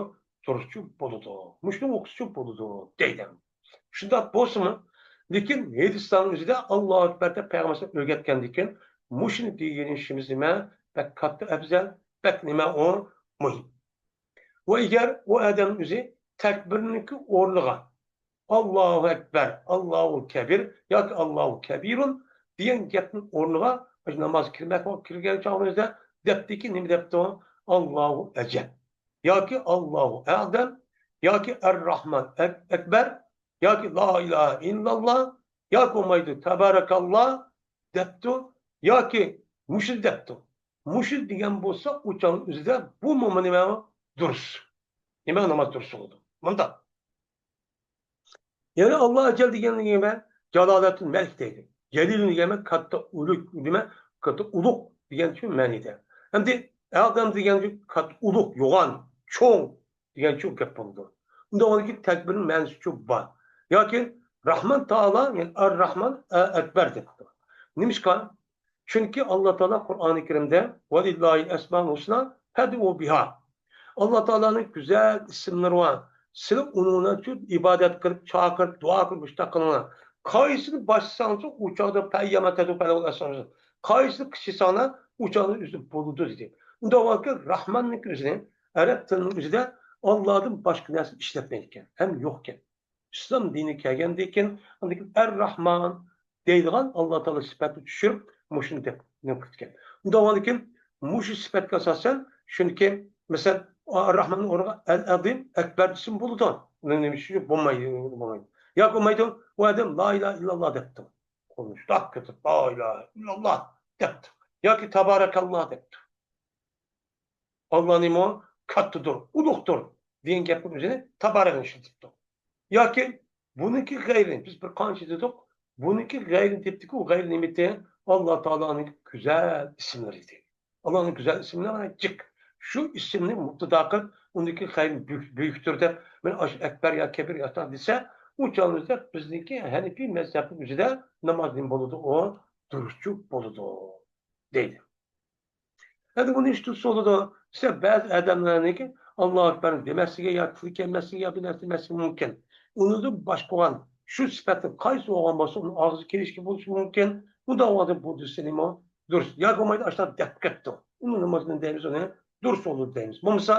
دۇرۇسچۇ بولىدۇ. مۇشۇنى ئوقۇسىچۇ بولىدۇ دەيدۇ. شۇنداق بولسىمۇ، لېكىن ھېدىسلارنىڭ ئۆزىدە ئاللاھۇ ئەكبەر دەپ پەيغەمبەر ئۆگەتكەندىكىن، مۇشۇنى دېگىنىشىمىز نېمە؟ بەك كاتتا ئەۋزەل، بەك نېمە ئۇ؟ مۇھىم. ۋە ئەگەر ئۇ ئادەم ئۆزى تەكبىرنىڭكى ئورنىغا ئاللاھۇ ئەكبەر، ئاللاھۇ كەبىر ياكى ئاللاھۇ كەبىرۇن دېگەن گەپنىڭ ئورنىغا، نامازغا كىرمەك، كىرگەن چاغىمىزدا دەپتىكى، نېمە دەپتۇ؟ ئاللاھۇ ئەجەل ياكى ئاللاھۇ ئەزەم ياكى ئەر-راھمان ئەك-، ئەكبەر ياكى لا ئىلاھە ئىللاللا ياكى بولمايدۇ تەبارەكاللا دەپتۇ ياكى مۇشۇ دەپتۇ. مۇشۇ دېگەن بولسا، ئۇ چاغنىڭ ئۆزىدە بۇ نېمە دۇرۇس. نېمە ناماز دۇرۇس بولىدۇ. مۇنداق. يەنى ئاللا ئەجەل دېگەن نېمە؟ جالالەتۇل مەلىك دەيدۇ. جەلىل دېگەن كاتتا ئۇلۇغ، نېمە؟ كاتتا ئۇلۇغ دېگەن شۇ مەنىدە. ئەمدى ئەزەم دېگەن كاتتا ئۇلۇغ، يوغان، چوڭ دېگەن شۇ گەپ بولىدۇ. ئۇنداق بولغاندىكىن تەكبىرنىڭ مەنىسى شۇ بار. ياكى راھمان تائالا، يەنى ئەر-راھمان ئە-، ئەكبەر دەپتۇ. نېمىشقا؟ چۈنكى ئاللا تائالا قۇرئانى كەرىمدە ۋەلىللاھىل ئەسمائۇل ھۇسنا فەدئۇ بىھا. ئاللا تائالانىڭ گۈزەل ئىسىملىرى بار. سىلەر ئۇنىڭ بىلەن شۇ ئىبادەت قىلىپ، چاقىرىپ، دۇئا قىلىپ، مۇشۇنداق قىلىڭلار. قايسىنى باشلىساڭلار، ئۇ چاغدا پەيياما تەدئۇ فەلەھۇل ئەسمائۇل ھۇسنا. قايسىنى قىلساڭلار، ئۇ چاغدا ئۆزى بولىدۇ دېدى. ئۇنداق بولغانكەن، راھماننىڭ ئۆزىنى، ئەرەب تىلىنىڭ ئۆزىدە ئاللادىن باشقا نەرسە ئىشلەتمەيدىكەن، ھەم يوقكەن. ئىسلام دىنى كەلگەندىن كېيىن، ئاندىن كېيىن ئەر-راھمان دەيدىغان ئاللا تائالا سۈپەتنى چۈشۈرۈپ، مۇشۇنى دەپ نېمە قىلىدىكەن. ئۇنداق بولغاندىكىن، مۇشۇ سۈپەتكە ئاساسەن، چۈنكى، مەسىلەن، ئەر-راھماننىڭ ئورنىغا ئەل-ئەزىم، ئەكبەر دېسىمۇ بولىدۇ. ئۇنىڭ نېمە ئۈچۈن بولمايدۇ، بولمايدۇ. ياكى بولمايدۇ، ئۇ ئادەم لا ئىلاھە ئىللاللا دەپتۇ. قولىنى شۇنداق كۆتۈرۈپ، لا ئىلاھە ئىللاللا دەپتۇ. ياكى تابارەكاللا دەپتۇ. ئاللا نېمە؟ كاتتىدۇر، ئۇلۇغدۇر دېگەن گەپنىڭ ئۆزىنى تابارەكنى ئىشلىتىپتۇ. ياكى بۇنىڭكى غەيرى، بىز بىر قانچە دېدۇق، بۇنىڭكى غەيرى دەپتىكى، ئۇ غەيرى نېمىتى؟ ئاللا تائالانىڭ گۈزەل ئىسىملىرى ئىدى. ئاللانىڭ گۈزەل ئىسىملىرى جىق. شۇ ئىسىمنى مۇبتىدا قىلىپ، ئۇنىڭكى غەيرى بۈيۈك، بۈيۈكتۇر دەپ، مەن ئاشۇ ئەكبەر يا كەبىر يا دېسە، ئۇ چاغىمىزدا بىزنىڭكى ھەنىپىي مەزھەپنىڭ ئۆزىدە ناماز نېمە بولىدۇ؟ ئۇ دۇرۇسچۇ بولىدۇ دەيدۇ. ئەمدى بۇنى ئىشتۇتسا بولىدۇ. ئىشتە بەزى ئادەملەرنىڭكى ئاللا ئەكبەر دېمەسلىكى يا تىلى كەلمەسلىكى يا بىر نەرسە دېمەسلىكى مۇمكىن. ئۇنىڭدىن باشقا بولغان شۇ سۈپەتنىڭ قايسى بولغان بولسا، ئۇنىڭ ئاغزىغا كېلىشكە بولۇشى مۇمكىن. ئۇنداق بولغاندا بۇ دېسە نېمە؟ دۇرۇس. ياكى بولمايدۇ، ئاشۇنداق دەپ كەتتى. ئۇنىڭ نېمە دەيمىز ئۇنى؟ دۇرۇس بولدى دەيمىز. بولمىسا،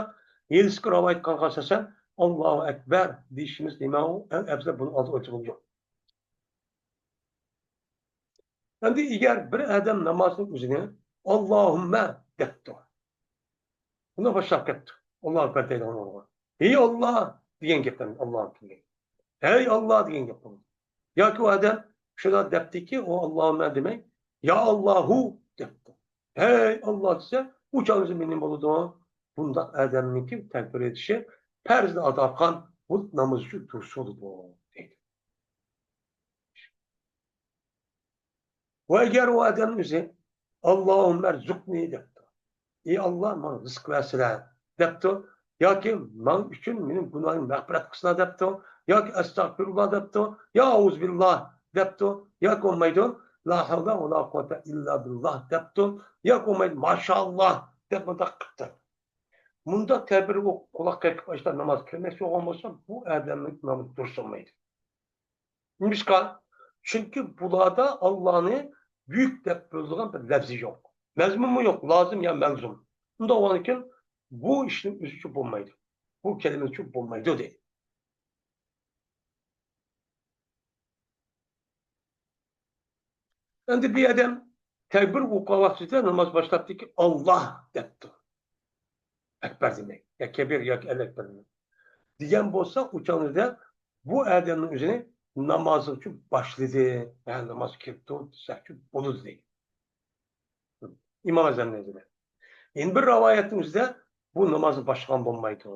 ھېلىسىكى رىۋايەت قىلغانغا ئاساسەن، ئاللاھۇ ئەكبەر دېيىشىمىز نېمە ئۇ؟ ئەڭ ئەۋزەل بۇنىڭ ئالدىغا ئۆتىدىغىنى يوق. ئەمدى ئەگەر بىر ئادەم نامازنىڭ ئۆزىنى ئاللاھۇممە دەپتۇ. بۇنى باشلاپ كەتتى. ئاللاھۇ ئەكبەر دەيدىغان ئورۇنغا. ھەي ئاللا دېگەن گەپ ئاللاھۇ ئەكبەر. ھەي ئاللا دېگەن گەپ بولدى. ياكى ئۇ ئادەم شۇنداق دەپتىكى، ئۇ ئاللاھۇممە دېمەي، يا ئاللاھۇ دەپتۇ. ھەي ئاللا دېسە، ئۇ چاغدا نېمە بولىدۇ؟ بۇنداق ئادەمنىڭكى تەكبىر ئېيتىشى پەرزنى ئادا قىلغان بۇ ناماز ئۈچۈن دۇرۇس بولىدۇ دەيدۇ. ۋە ئەگەر ئۇ ئادەم ئۆزى «ئاللاھۇممە ئەرزۇقنى» دەپتۇ، «ئى ئاللا، ماڭا رىزىق بەرسىلە» دەپتۇ، ياكى «ماڭ ئۈچۈن مېنىڭ گۇناھىمنى مەغپىرەت قىلسىلا» دەپتۇ، ياكى «ئەستەغپىرۇللا» دەپتۇ، يا «ئەئۇزۇبىللا» دەپتۇ، ياكى بولمايدۇ «لا ھەۋلە ۋە لا قۇۋۋەتە ئىللا بىللا» دەپتۇ، ياكى بولمايدۇ «ماشائاللا» دەپ مۇنداق قىپتۇ. مۇنداق تەبىر ئوقۇپ قۇلاق قېقىپ ئاشۇنداق ناماز كىرمەكچى بولغان بولسا، بۇ ئادەمنىڭ نامىزى دۇرۇس بولمايدۇ. نېمىشقا؟ چۈنكى بۇلاردا ئاللانى بۈيۈك دەپ بىلىدىغان بىر لەپزى يوق. مەزمۇنمۇ يوق، لازىم يا مەلزۇم. ئۇنداق بولغاندىكىن بۇ ئىشنىڭ ئۆزىچۇ بولمايدۇ. بۇ كەلىمىچۇ بولمايدۇ دەيدۇ. ئەمدى بىر ئادەم تەكبىر ئوقۇغان ۋاقتىدا ناماز باشلاپتىكى «ئاللا» دەپتۇ. ئەكبەر دېمەك. يا كەبىر ياكى ئەل ئەكبەر دېمەك. دېگەن بولسا، ئۇ چاغدا بۇ ئادەمنىڭ ئۆزىنى نامازنىچۇ باشلىدى. ھە، ناماز كىرىپتۇ دېسەكچۇ بولىدۇ دەيدۇ. ئىمام ئەزەمنىڭ ئۆزىدە. يەنە بىر رىۋايەتنىڭ ئۆزىدە بۇ نامازنى باشلىغان بولمايدۇ.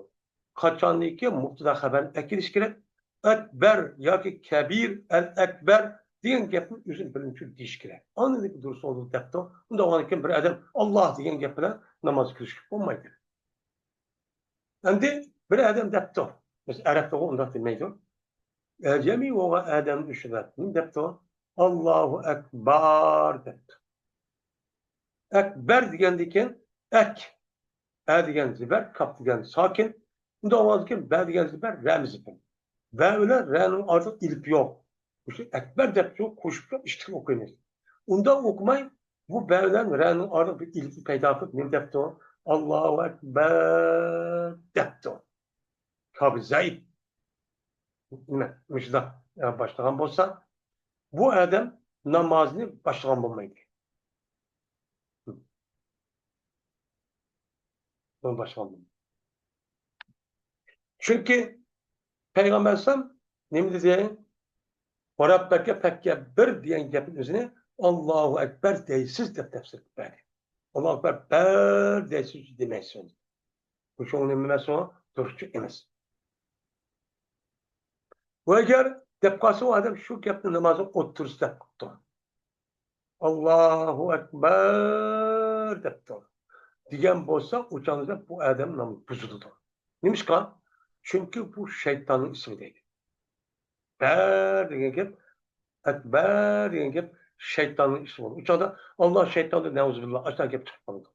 قاچانكى مۇبتەدا خەۋەرنى ئەكېلىش كېرەك. ئەكبەر ياكى كەبىر، ئەل ئەكبەر دېگەن گەپنى ئۆزىنى بىرىنچى دېيىش كېرەك. ئاندىن دۇرۇس بولىدۇ دەپتۇ. ئۇنداق بولغاندىكىن بىر ئادەم «ئاللا» دېگەن گەپ بىلەن نامازغا كىرىشكە بولمايدۇ. ئەمدى بىر ئادەم دەپتۇ. بىز ئەرەبلەرگە ئۇنداق دېمەيدۇ. ئەجەمىي بولغان ئادەم ئۈچۈن دەپ، نېمە دەپتۇ؟ «ئاللاھۇ ئەكبار» دەپتۇ. ئەكبەر دېگەندىن كېيىن ئەك، ئە دېگەن زېبەر، كاپ دېگەن ساكىن. ئۇنداق بولغاندىكىن بە دېگەن زېبەر، رەمزى بىر. بە بىلەن رەنىڭ ئارىسىدا ئېلىپ يوق. مۇشۇ ئەكبەر دەپ شۇ قوشۇپ ئىككىسىنى ئوقۇيمىز. ئۇنداق ئوقۇماي، بۇ بە بىلەن رەنىڭ ئارىسىدا بىر ئېلىپنى پەيدا قىلىپ نېمە دەپتۇ؟ «ئاللاھۇ ئەكبەر» دەپتۇ. كاپى زەئىپ. نېمە؟ مۇشۇنداق باشلىغان بولسا، بۇ ئادەم نامازنى باشلىغان بولمايدۇ. بۇنى باشلىغان بولمايدۇ. چۈنكى پەيغەمبەر ئەلەيھىسسالام نېمە دېدى؟ «ۋەرەببەكە فەككەببىر» دېگەن گەپنىڭ ئۆزىنى «ئاللاھۇ ئەكبەر» دەيسىز دەپ تەپسىر قىلىپ بەردى. «ئاللاھۇ ئەكبەر» دەيسىز دېمەيسىز. بۇ شۇڭا نېمە ئەمەس ئۇ؟ تۈركچە ئەمەس. ۋە ئەگەر دەپ قالسا، ئۇ ئادەم شۇ گەپنى نامازنىڭ ئوتتۇرىسىدا دەپ قىپتۇ. «ئاللاھۇ ئەكبەر» دەپتۇ. دېگەن بولسا، ئۇ چاغدا بۇ ئادەم نامىزى بۇزۇلىدۇ. نېمىشقا؟ چۈنكى بۇ شەيتاننىڭ ئىسمى دەيدۇ. بەر دېگەن گەپ، ئەكبەر دېگەن گەپ شەيتاننىڭ ئىسمى بولىدۇ. ئۇ چاغدا «ئاللا شەيتاندىن نەئۇزۇبىللا» ئاشۇنداق گەپ چىقىپ قالىدۇ.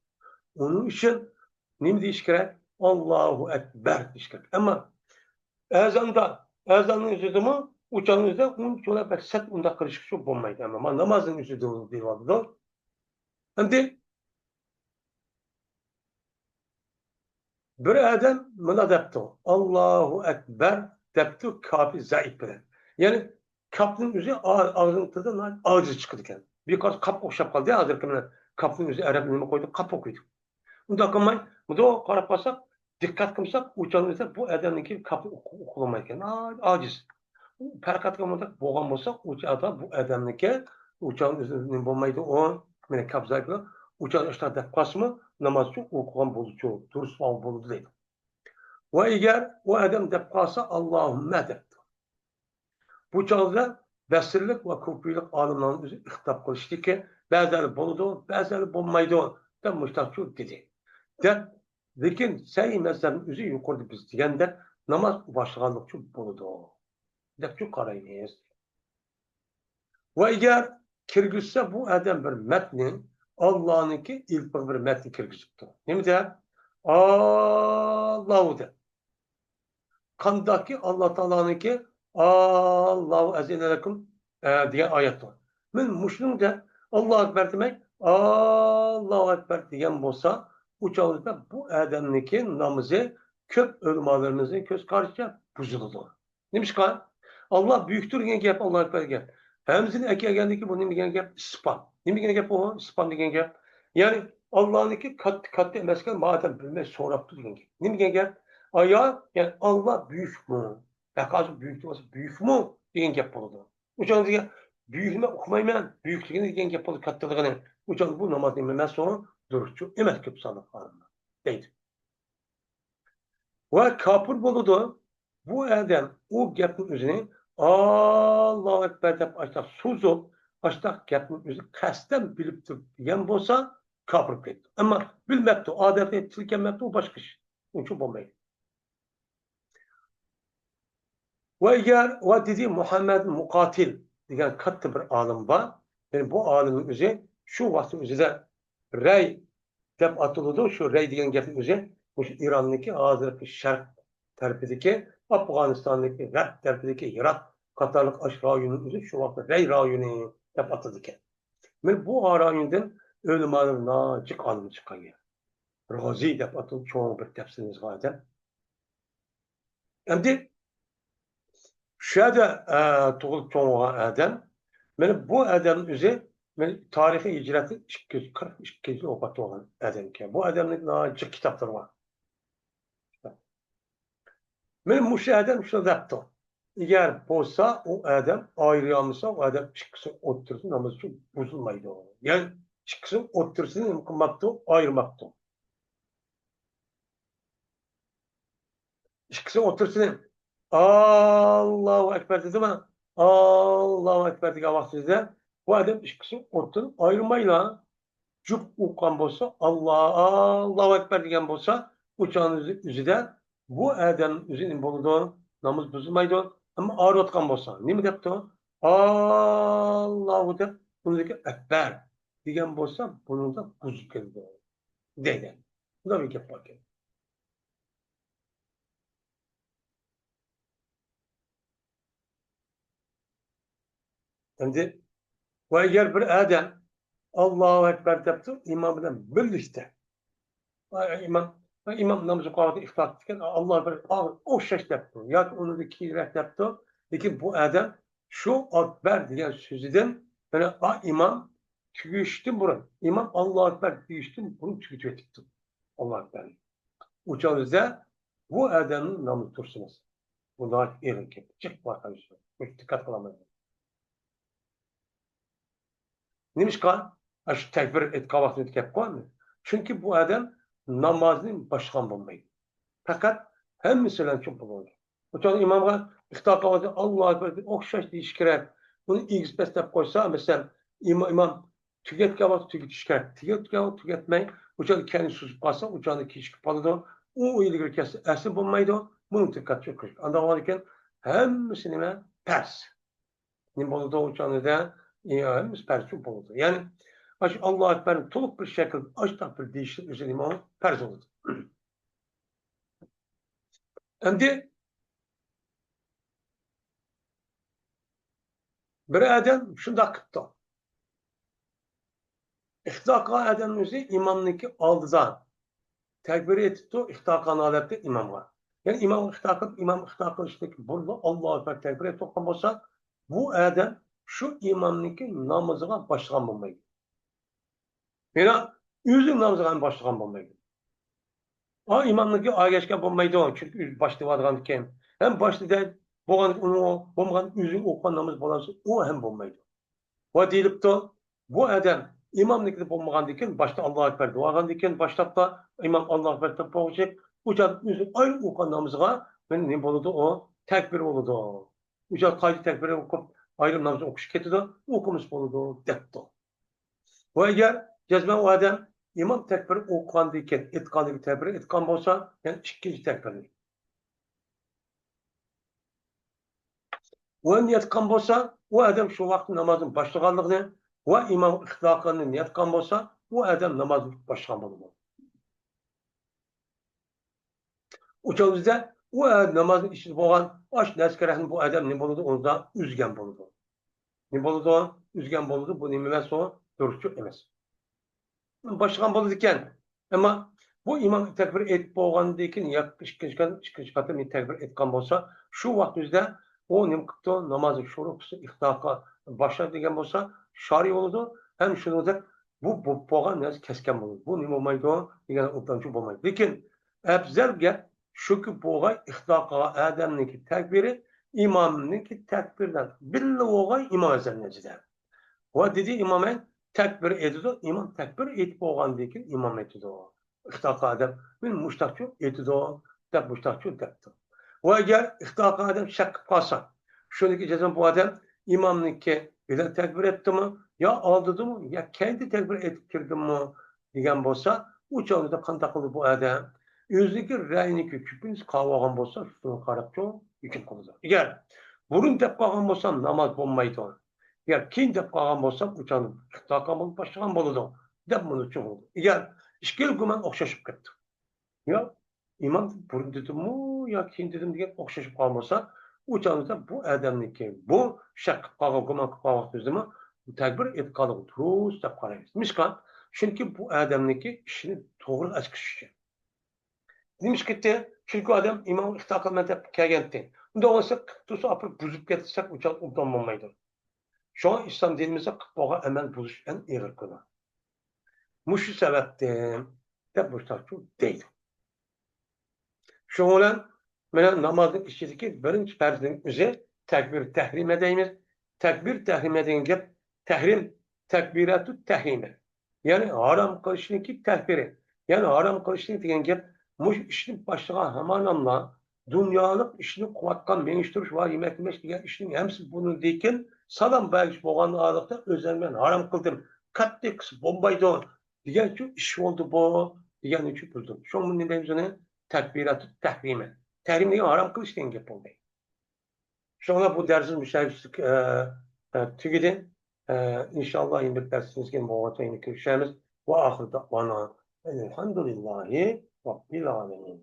ئۇنىڭ ئۈچۈن نېمە دېيىش كېرەك؟ «ئاللاھۇ ئەكبەر» دېيىش كېرەك. ئەمما ئەزاندا، ئەزاننىڭ ئۆزىدىمۇ ئۇ چاغنىڭ ئۆزىدە ئۇنچىۋالا بەك سەت ئۇنداق قىلىشقىچۇ بولمايدۇ. ئەمما مانا نامازنىڭ ئۆزىدە دېيىۋاتىدۇ. ئەمدى بىر ئادەم مۇنداق دەپتۇ، «ئاللاھۇ ئەكبەر» دەپتۇ، كاپى زەئىپ بىلەن. يەنى كاپنىڭ ئۆزى ئا-، ئاغزىنىڭ تېگىدە ناھايىتى ئاجىز چىقىدىكەن. بىر قارىسا قاپ ئوخشاپ قالدى، ھازىرقى مانا كاپنىڭ ئۆزى ئەرەب نېمە قويدى، قاپ ئوقۇيدۇ. ئۇنداق قىلماي، مۇنداق قاراپ قالساق، دىققەت قىلمىساق، ئۇ چاغنىڭ ئۆزىدە بۇ ئادەمنىڭكى كاپى ئوقۇ-، ئوقۇلمايدىكەن. ئا-، ئاجىز. پەرقەتكە مۇنداق بولغان بولسا، ئۇ چاغدا بۇ ئادەمنىڭكى، ئۇ چاغنىڭ ئۆزىدە نېمە بولمايدۇ ئۇ؟ مانا كاپ زاكىلار، ئۇ چاغدا ئاشۇنداق دەپ قالسىمۇ، نامازچۇ ئوقۇغان بولىدۇ، دۇرۇس بولىدۇ دەيدۇ. ۋە ئەگەر ئۇ ئادەم دەپ قالسا، «ئاللاھۇممە» دەپتۇ. بۇ چاغدا بەسرىلىك ۋە كۇفىلىق ئالىملارنىڭ ئۆزى ئىختىلاپ قىلىشتىكى، بەزىلەر بولىدۇ، بەزىلەر بولمايدۇ دەپ مۇشتاقچۇ دېدى. دەپ، لېكىن سەھىھ مەزھەپنىڭ ئۆزى يۇقىرىدا بىز دېگەندەك ناماز باشلىغانلىقچۇ بولىدۇ دەپچۇ قارايمىز. ۋە ئەگەر كىرگۈزسە بۇ ئادەم بىر مەتنى، ئاللانىڭكى ئېلىپبىغا بىر مەتنى كىرگۈزۈپتۇ. نېمە دەپ؟ ئاللاھۇ دەپ. قانداقكى ئاللا تائالانىڭكى «ئاللاھۇ ئەزىنە لەكۇم» دېگەن ئايەت بار. مەن مۇشۇنىڭ دەپ «ئاللاھۇ ئەكبەر» دېمەي، «ئاللاھۇ ئەكبەر» دېگەن بولسا، ئۇ چاغدا بۇ ئادەمنىڭكى نامىزى كۆپ ئۆلىمالىرىمىزنىڭ كۆز قارىشىچە بۇزۇلىدۇ. نېمىشقا؟ «ئاللا بۈيۈكتۇر» دېگەن گەپ، «ئاللاھۇ ئەكبەر» دېگەن. ھەمزىنى ئەكەلگەندىن كېيىن بۇ نېمە دېگەن گەپ؟ ئىسپان. نېمە دېگەن گەپ بۇ؟ ئىسپان دېگەن گەپ. يەنى ئاللانىڭكى كاتتا، كاتتا ئەمەسكەن، مادەم بىلمەي سوراپتۇ دېگەن گەپ. نېمە دېگەن گەپ؟ ئايا، يەنى ئاللا بۈيۈكمۇ؟ ھەققى بۈيۈك بولسا بۈيۈكمۇ دېگەن گەپ بولىدۇ. ئۇ چاغدا دېگەن بۈيۈكنى مەن ئۇقمايمەن، بۈيۈكلۈكىنى دېگەن گەپ بولىدۇ، كاتتىلىقىنى. ئۇ چاغدا بۇ ناماز نېمە ئەمەس، ئۇ دۇرۇسچۇ ئەمەس، كۆپ سانلىق ئالىملار دەيدۇ. ۋە كاپىر بولىدۇ. بۇ ئادەم ئۇ گەپنىڭ ئۆزىنى «ئاللاھۇ ئەكبەر» دەپ ئاشۇنداق سوزۇپ، ئاشتاق گەپنى ئۆزى قەستەن بىلىپ تۇرۇپ دېگەن بولسا، كاپىر بولۇپ كېتىدۇ. ئەمما بىلمەپتۇ، ئادەتتە تىل كەلمەپتۇ، ئۇ باشقا ئىش. ئۇنچە بولمايدۇ. ۋە ئەگەر، ۋە دېدى مۇھەممەد مۇقاتىل دېگەن كاتتا بىر ئالىم بار. يەنى بۇ ئالىمنىڭ ئۆزى شۇ ۋاقىتنىڭ ئۆزىدە رەي دەپ ئاتىلىدۇ. شۇ رەي دېگەن گەپنىڭ ئۆزى مۇشۇ ئىراندىكى ھازىرقى شەرق تەرىپىدىكى، ئافغانىستاندىكى غەرب تەرىپىدىكى ھىرات قاتارلىق ئاشۇ رايوننىڭ ئۆزى شۇ ۋاقىتتا رەي رايونى دەپ ئاتىلىدىكەن. مانا بۇ رايوندىن ئۆلىمالار ناجىق ئالىم چىققان يەر. رازى دەپ ئاتىلىدۇ، چوڭ بىر تەپسىرنى يازغان ئادەم. ئەمدى شۇ يەردە، ئە، تۇغۇلۇپ چوڭ بولغان ئادەم. مانا بۇ ئادەمنىڭ ئۆزى، مانا تارىخىي ھىجرەتتە ئىككى يۈز قىرىق ئىككىنچى يىل ۋاپات بولغان ئادەم ئىكەن. بۇ ئادەمنىڭ ناھايىتى جىق كىتابلىرى بار. مانا مۇشۇ ئادەم شۇنداق دەپتۇ. ئەگەر بولسا، ئۇ ئادەم ئايرىيالمىسا، ئۇ ئادەم ئىككىسى ئوتتۇرىسى ناماز ئۈچۈن بۇزۇلمايدۇ. يەنى ئىككىسى ئوتتۇرىسىنى نېمە قىلماپتۇ؟ ئايرىماپتۇ. ئىككىسى ئوتتۇرىسىنى «ئاللاھۇ ئەكبەر» دېدىما؟ «ئاللاھۇ ئەكبەر» دېگەن ۋاقتىدا بۇ ئادەم ئىككىسىنى ئوتتۇرىدىن ئايرىمايلا، جۈپ ئوقۇغان بولسا، «ئاللا، ئاللاھۇ ئەكبەر» دېگەن بولسا، ئۇ چاغنىڭ ئۆزىدە بۇ ئادەم ئۆزى نېمە بولىدۇ؟ ناماز بۇزۇلمايدۇ. ئەمما ئايرىۋاتقان بولسا، نېمە دەپتۇ؟ «ئاللاھۇ» دەپ، ئۇنىڭدىكى «ئەكبەر» دېگەن بولسا، بۇنىڭدا بۇزۇلۇپ كېتىدۇ دەيدۇ. بۇنداق بىر گەپ باركەن. ئەمدى ۋە ئەگەر بىر ئادەم «ئاللاھۇ ئەكبەر» دەپتۇ، ئىمام بىلەن بىرلىكتە. ئىمام، ئىمام ناماز ئوقۇۋاتقان ئىقتىدا قىلىدىكەن، «ئاللاھۇ ئەكبەر» ئوخشاش دەپتۇ ياكى ئۇنىڭدىن كېيىنرەك دەپتۇ. لېكىن بۇ ئادەم شۇ «ئەكبەر» دېگەن سۆزىدىن، يەنى ئا، ئىمام تۈگىشىدىن بۇرۇن، ئىمام «ئاللاھۇ ئەكبەر» دېيىشتىن بۇرۇن تۈگىتىۋېتىپتۇ. «ئاللاھۇ ئەكبەر». ئۇ چاغدا بۇ ئادەمنىڭ نامىزى تۇرسىمىز. بۇ ناھايىتى ئېغىر گەپ. جىق بار قارىسىڭىز. مۇشۇ دىققەت قىلالمايدۇ. نېمىشقا؟ ئاشۇ تەكبىر ئېيتقان ۋاقتىدا گەپ قىلىۋاتىمەن. چۈنكى بۇ ئادەم نامازنى باشلىغان بولمايدۇ. پەقەت ھەممىسى بىلەن چوڭ بولىدۇ. ئۇ چاغدا ئىمامغا ئىقتىدا قىلغان ۋاقتىدا «ئاللاھۇ ئەكبەر» دەپ ئوخشاش دېيىش كېرەك. ئۇنى ئېگىز پەس دەپ قويسا، مەسىلەن، ئىما-، ئىمام تۈگەتكەن ۋاقىتتا تۈگىتىش كەرەك. تۈگەتكەن ۋاقىتتا تۈگەتمەي، ئۇ چاغدا كەينى سوزۇپ قالسا، ئۇ چاغدا كېچىكىپ قالىدۇ. ئۇ ئىلگىرى كەتسە، ئەسلى بولمايدۇ. بۇنىڭ دىققەت قىلىش. ئانداق بولغاندىكىن ھەممىسى نېمە؟ پەرز. نېمە بولىدۇ ئۇ چاغدا؟ ئى، ھەممىسى پەرز بولىدۇ. يەنى، ئاشۇ «ئاللاھۇ ئەكبەرنى» تولۇق بىر شەكىلدە ئاشۇنداق بىر دېيىشنىڭ ئۆزى نېمە؟ پەرز بولىدۇ. ئەمدى بىر ئادەم شۇنداق قىپتۇ. ئىقتىدا قىلغان ئادەمنىڭ ئۆزى ئىمامنىڭكى ئالدىدا تەكبىر ئېيتىپتۇ، ئىقتىدا قىلغان ھالەتتە ئىمامغا. يەنى ئىمام ئىقتىدا قىلىپ، ئىمام ئىقتىدا قىلىشتىكى بۇرۇنلا «ئاللاھۇ ئەكبەر» تەكبىر ئېيتىۋاتقان بولسا، بۇ ئادەم شۇ ئىمامنىڭكى نامىزىغا باشلىغان بولمايدۇ. يەنى ئۆزىنىڭ نامىزىغا ھەم باشلىغان بولمايدۇ. ئا، ئىمامنىڭكى ئەگەشكەن بولمايدۇ، چۈنكى ئۆزى باشلىۋالغاندىكىن. ھەم باشلىدى بولغان، ئۇنىڭ بولمىغان ئۆزىنىڭ ئوقۇغان نامىزى بولسا، ئۇ ھەم بولمايدۇ. ۋە دېيىلىپتۇ، بۇ ئادەم ئىمامنىڭكىدە بولمىغاندىكىن، باشتا «ئاللاھۇ ئەكبەر» دېۋالغاندىكىن، باشلاپلا ئىمام «ئاللاھۇ ئەكبەر» دەپ بولغۇچە، ئۇ چاغدا ئۆزى ئايرىم ئوقۇغان نامىزىغا مانا نېمە بولىدۇ؟ ئۇ تەكبىر بولىدۇ. ئۇ چاغدا قايتا تەكبىر ئوقۇپ، ئايرىم نامىز ئوقۇش كېتىدۇ، ئوقۇمىسا بولىدۇ، دەپتۇ. ۋە ئەگەر جەزمەن ئۇ ئادەم ئىمام تەكبىر ئوقۇغاندىن كېيىن ئېيتقاندىكى تەكبىر ئېيتقان بولسا، يەنى ئىككىنچى تەكبىرنى ئۇ نىيەت قىلغان بولسا، ئۇ ئادەم شۇ ۋاقىتتا نامازنى باشلىغانلىقىنى ۋە ئىمام ئىقتىدا قىلغىنىنى نىيەت قىلغان بولسا، ئۇ ئادەم نامازنى باشلىغان بولىدۇ. ئۇ چاغدا ئۇ نامازنىڭ ئىچىدە بولغان ئاشۇ نەرسە كېرەكنى بۇ ئادەم نېمە بولىدۇ؟ ئۇندا ئۈزگەن بولىدۇ. نېمە بولىدۇ؟ ئۈزگەن بولىدۇ. بۇ نېمە ئەمەس ئۇ؟ دۇرۇسچۇ ئەمەس. باشلىغان بولىدىكەن. ئەمما بۇ ئىمام تەكبىر ئېيتىپ بولغاندىن كېيىن يا ئىككىنچى قېتىم، ئىككىنچى قېتىم تەكبىر ئېيتقان بولسا، شۇ ۋاقىت ئۆزىدە ئۇ نېمە قىپتۇ؟ نامازنىڭ شۇ رۇكۇسى ئىقتىدا باشلاپ دېگەن بولسا، شارى بولىدۇ. ھەم شۇنىڭدەك بۇ بولۇپ بولغان نەرسە كەسكەن بولىدۇ. بۇ نېمە بولمايدۇ؟ دېگەن ئوبدانچۇ بولمايدۇ. لېكىن ئەپزەل گەپ شۇكى، بولغاي ئىقتىدا قىلغان ئادەمنىڭكى تەكبىرى ئىمامنىڭكى تەكبىرى بىلەن بىللە بولغاي ئىمام ئەزەمنىڭ ئىچىدە. ۋە دېدى ئىمام تەكبىر ئېيتىدۇ، ئىمام تەكبىر ئېيتىپ بولغاندىن كېيىن ئىمام ئېيتىدۇ. ئىقتىدا قىلغان ئادەم مەن مۇشتاقچۇ ئېيتىدۇ دەپ مۇشتاقچۇ دەپتۇ. ۋە ئەگەر ئىقتىدا قىلغان ئادەم شەك قىلىپ قالسا، شۇنىڭكى جەزمەن بۇ ئادەم ئىمامنىڭكى بىلەن تەكبىر ئېيتتىمۇ، يا ئالدىدىمۇ، يا كەينىدە تەكبىر ئېيتىپ كىردىمۇ دېگەن بولسا، ئۇ چاغدا قانداق قىلىدۇ بۇ ئادەم؟ ئۆزىنىڭكى رەيىنىڭكى كۆپىنچىسى قالىۋالغان بولسا، شۇنىڭغا قاراپ شۇ ھۆكۈم قىلىدۇ. ئەگەر بۇرۇن دەپ قالغان بولسام، ناماز بولمايدۇ. ئەگەر كېيىن دەپ قالغان بولسام، ئۇ چاغدا ئىختىلاپقا بولۇپ باشلىغان بولىدۇ، دەپ مۇنى چۈشىنىدۇ. ئەگەر ئىككىلا گۇمان ئوخشاشىپ كەتتى. يا ئىمام بۇرۇن دېدىممۇ يا كېيىن دېدىم دېگەن ئوخشىشىپ قالغان بولسا، ئۇ چاغدا بۇ ئادەمنىڭكى بۇ شەك قىلىپ قالغان، گۇمان قىلىپ قالغان ۋاقتىمىزدىمۇ بۇ تەكبىر ئېيتقانلىقى دۇرۇس دەپ قارايمىز. نېمىشقا؟ چۈنكى بۇ ئادەمنىڭكى ئىشىنى توغرا ئاچىقىش ئۈچۈن. نېمىشقا؟ چۈنكى ئۇ ئادەم ئىمامغا ئىقتىدا قىلىمەن دەپ كەلگەنتى. ئۇنداق بولسا، قىلىپ تۇرسا ئاپىرىپ بۇزۇپ كەتسەك، ئۇ چاغدا ئوبدان بولمايدۇ. شۇڭا ئىسلام دىنىمىزدا قىلىپ بولغان ئەمەل بۇزۇش ئەڭ ئېغىر گۇناھ. مۇشۇ سەۋەبتىن دەپ مۇشۇنداق دەيدۇ. شۇنىڭ بىلەن مانا نامازنىڭ ئىچىدىكى بىرىنچى پەرزنىڭ ئۆزى تەكبىر تەھرىمە دەيمىز. تەكبىر تەھرىمە دېگەن گەپ تەھرىم، تەكبىراتۇ تەھرىمە. يەنى ھارام قىلىشنىڭكى تەكبىرى. يەنى ھارام قىلىشنىڭ دېگەن گەپ مۇشۇ ئىشنى باشلىغان ھاماناملا دۇنيالىق ئىشنى قىلىۋاتقان، مېڭىشتۇرۇش ۋە يېمەك يېمەش دېگەن ئىشنىڭ ھەممىسى بۇنىڭدىن كېيىن سالام بەرگۈچى بولغان ھالەتتە ئۆزلەرنى مەن ھارام قىلدىم، قەتئىي قىلسا بولمايدۇ دېگەن ئىش بولدى بۇ دېگەن ئۈچۈن بۇزدۇم. شۇڭا بۇنى نېمە دەيمىز ئۇنى؟ تەكبىراتۇ تەھرىمە. تەھرىم دېگەن ھارام قىلىش دېگەن گەپ بولدى. شۇڭا بۇ دەرسىمىز مۇشۇ يەردە، ئە، ئە، تۈگىدى. ئە، ئىنشاللا يەنە بىر دەرسىمىزگە بولغانچە يەنە كۆرۈشەرمىز. ۋە ئاخىر دەئۋانا ئەلھەمدۇلىللاھى رەببىل ئالەمىن.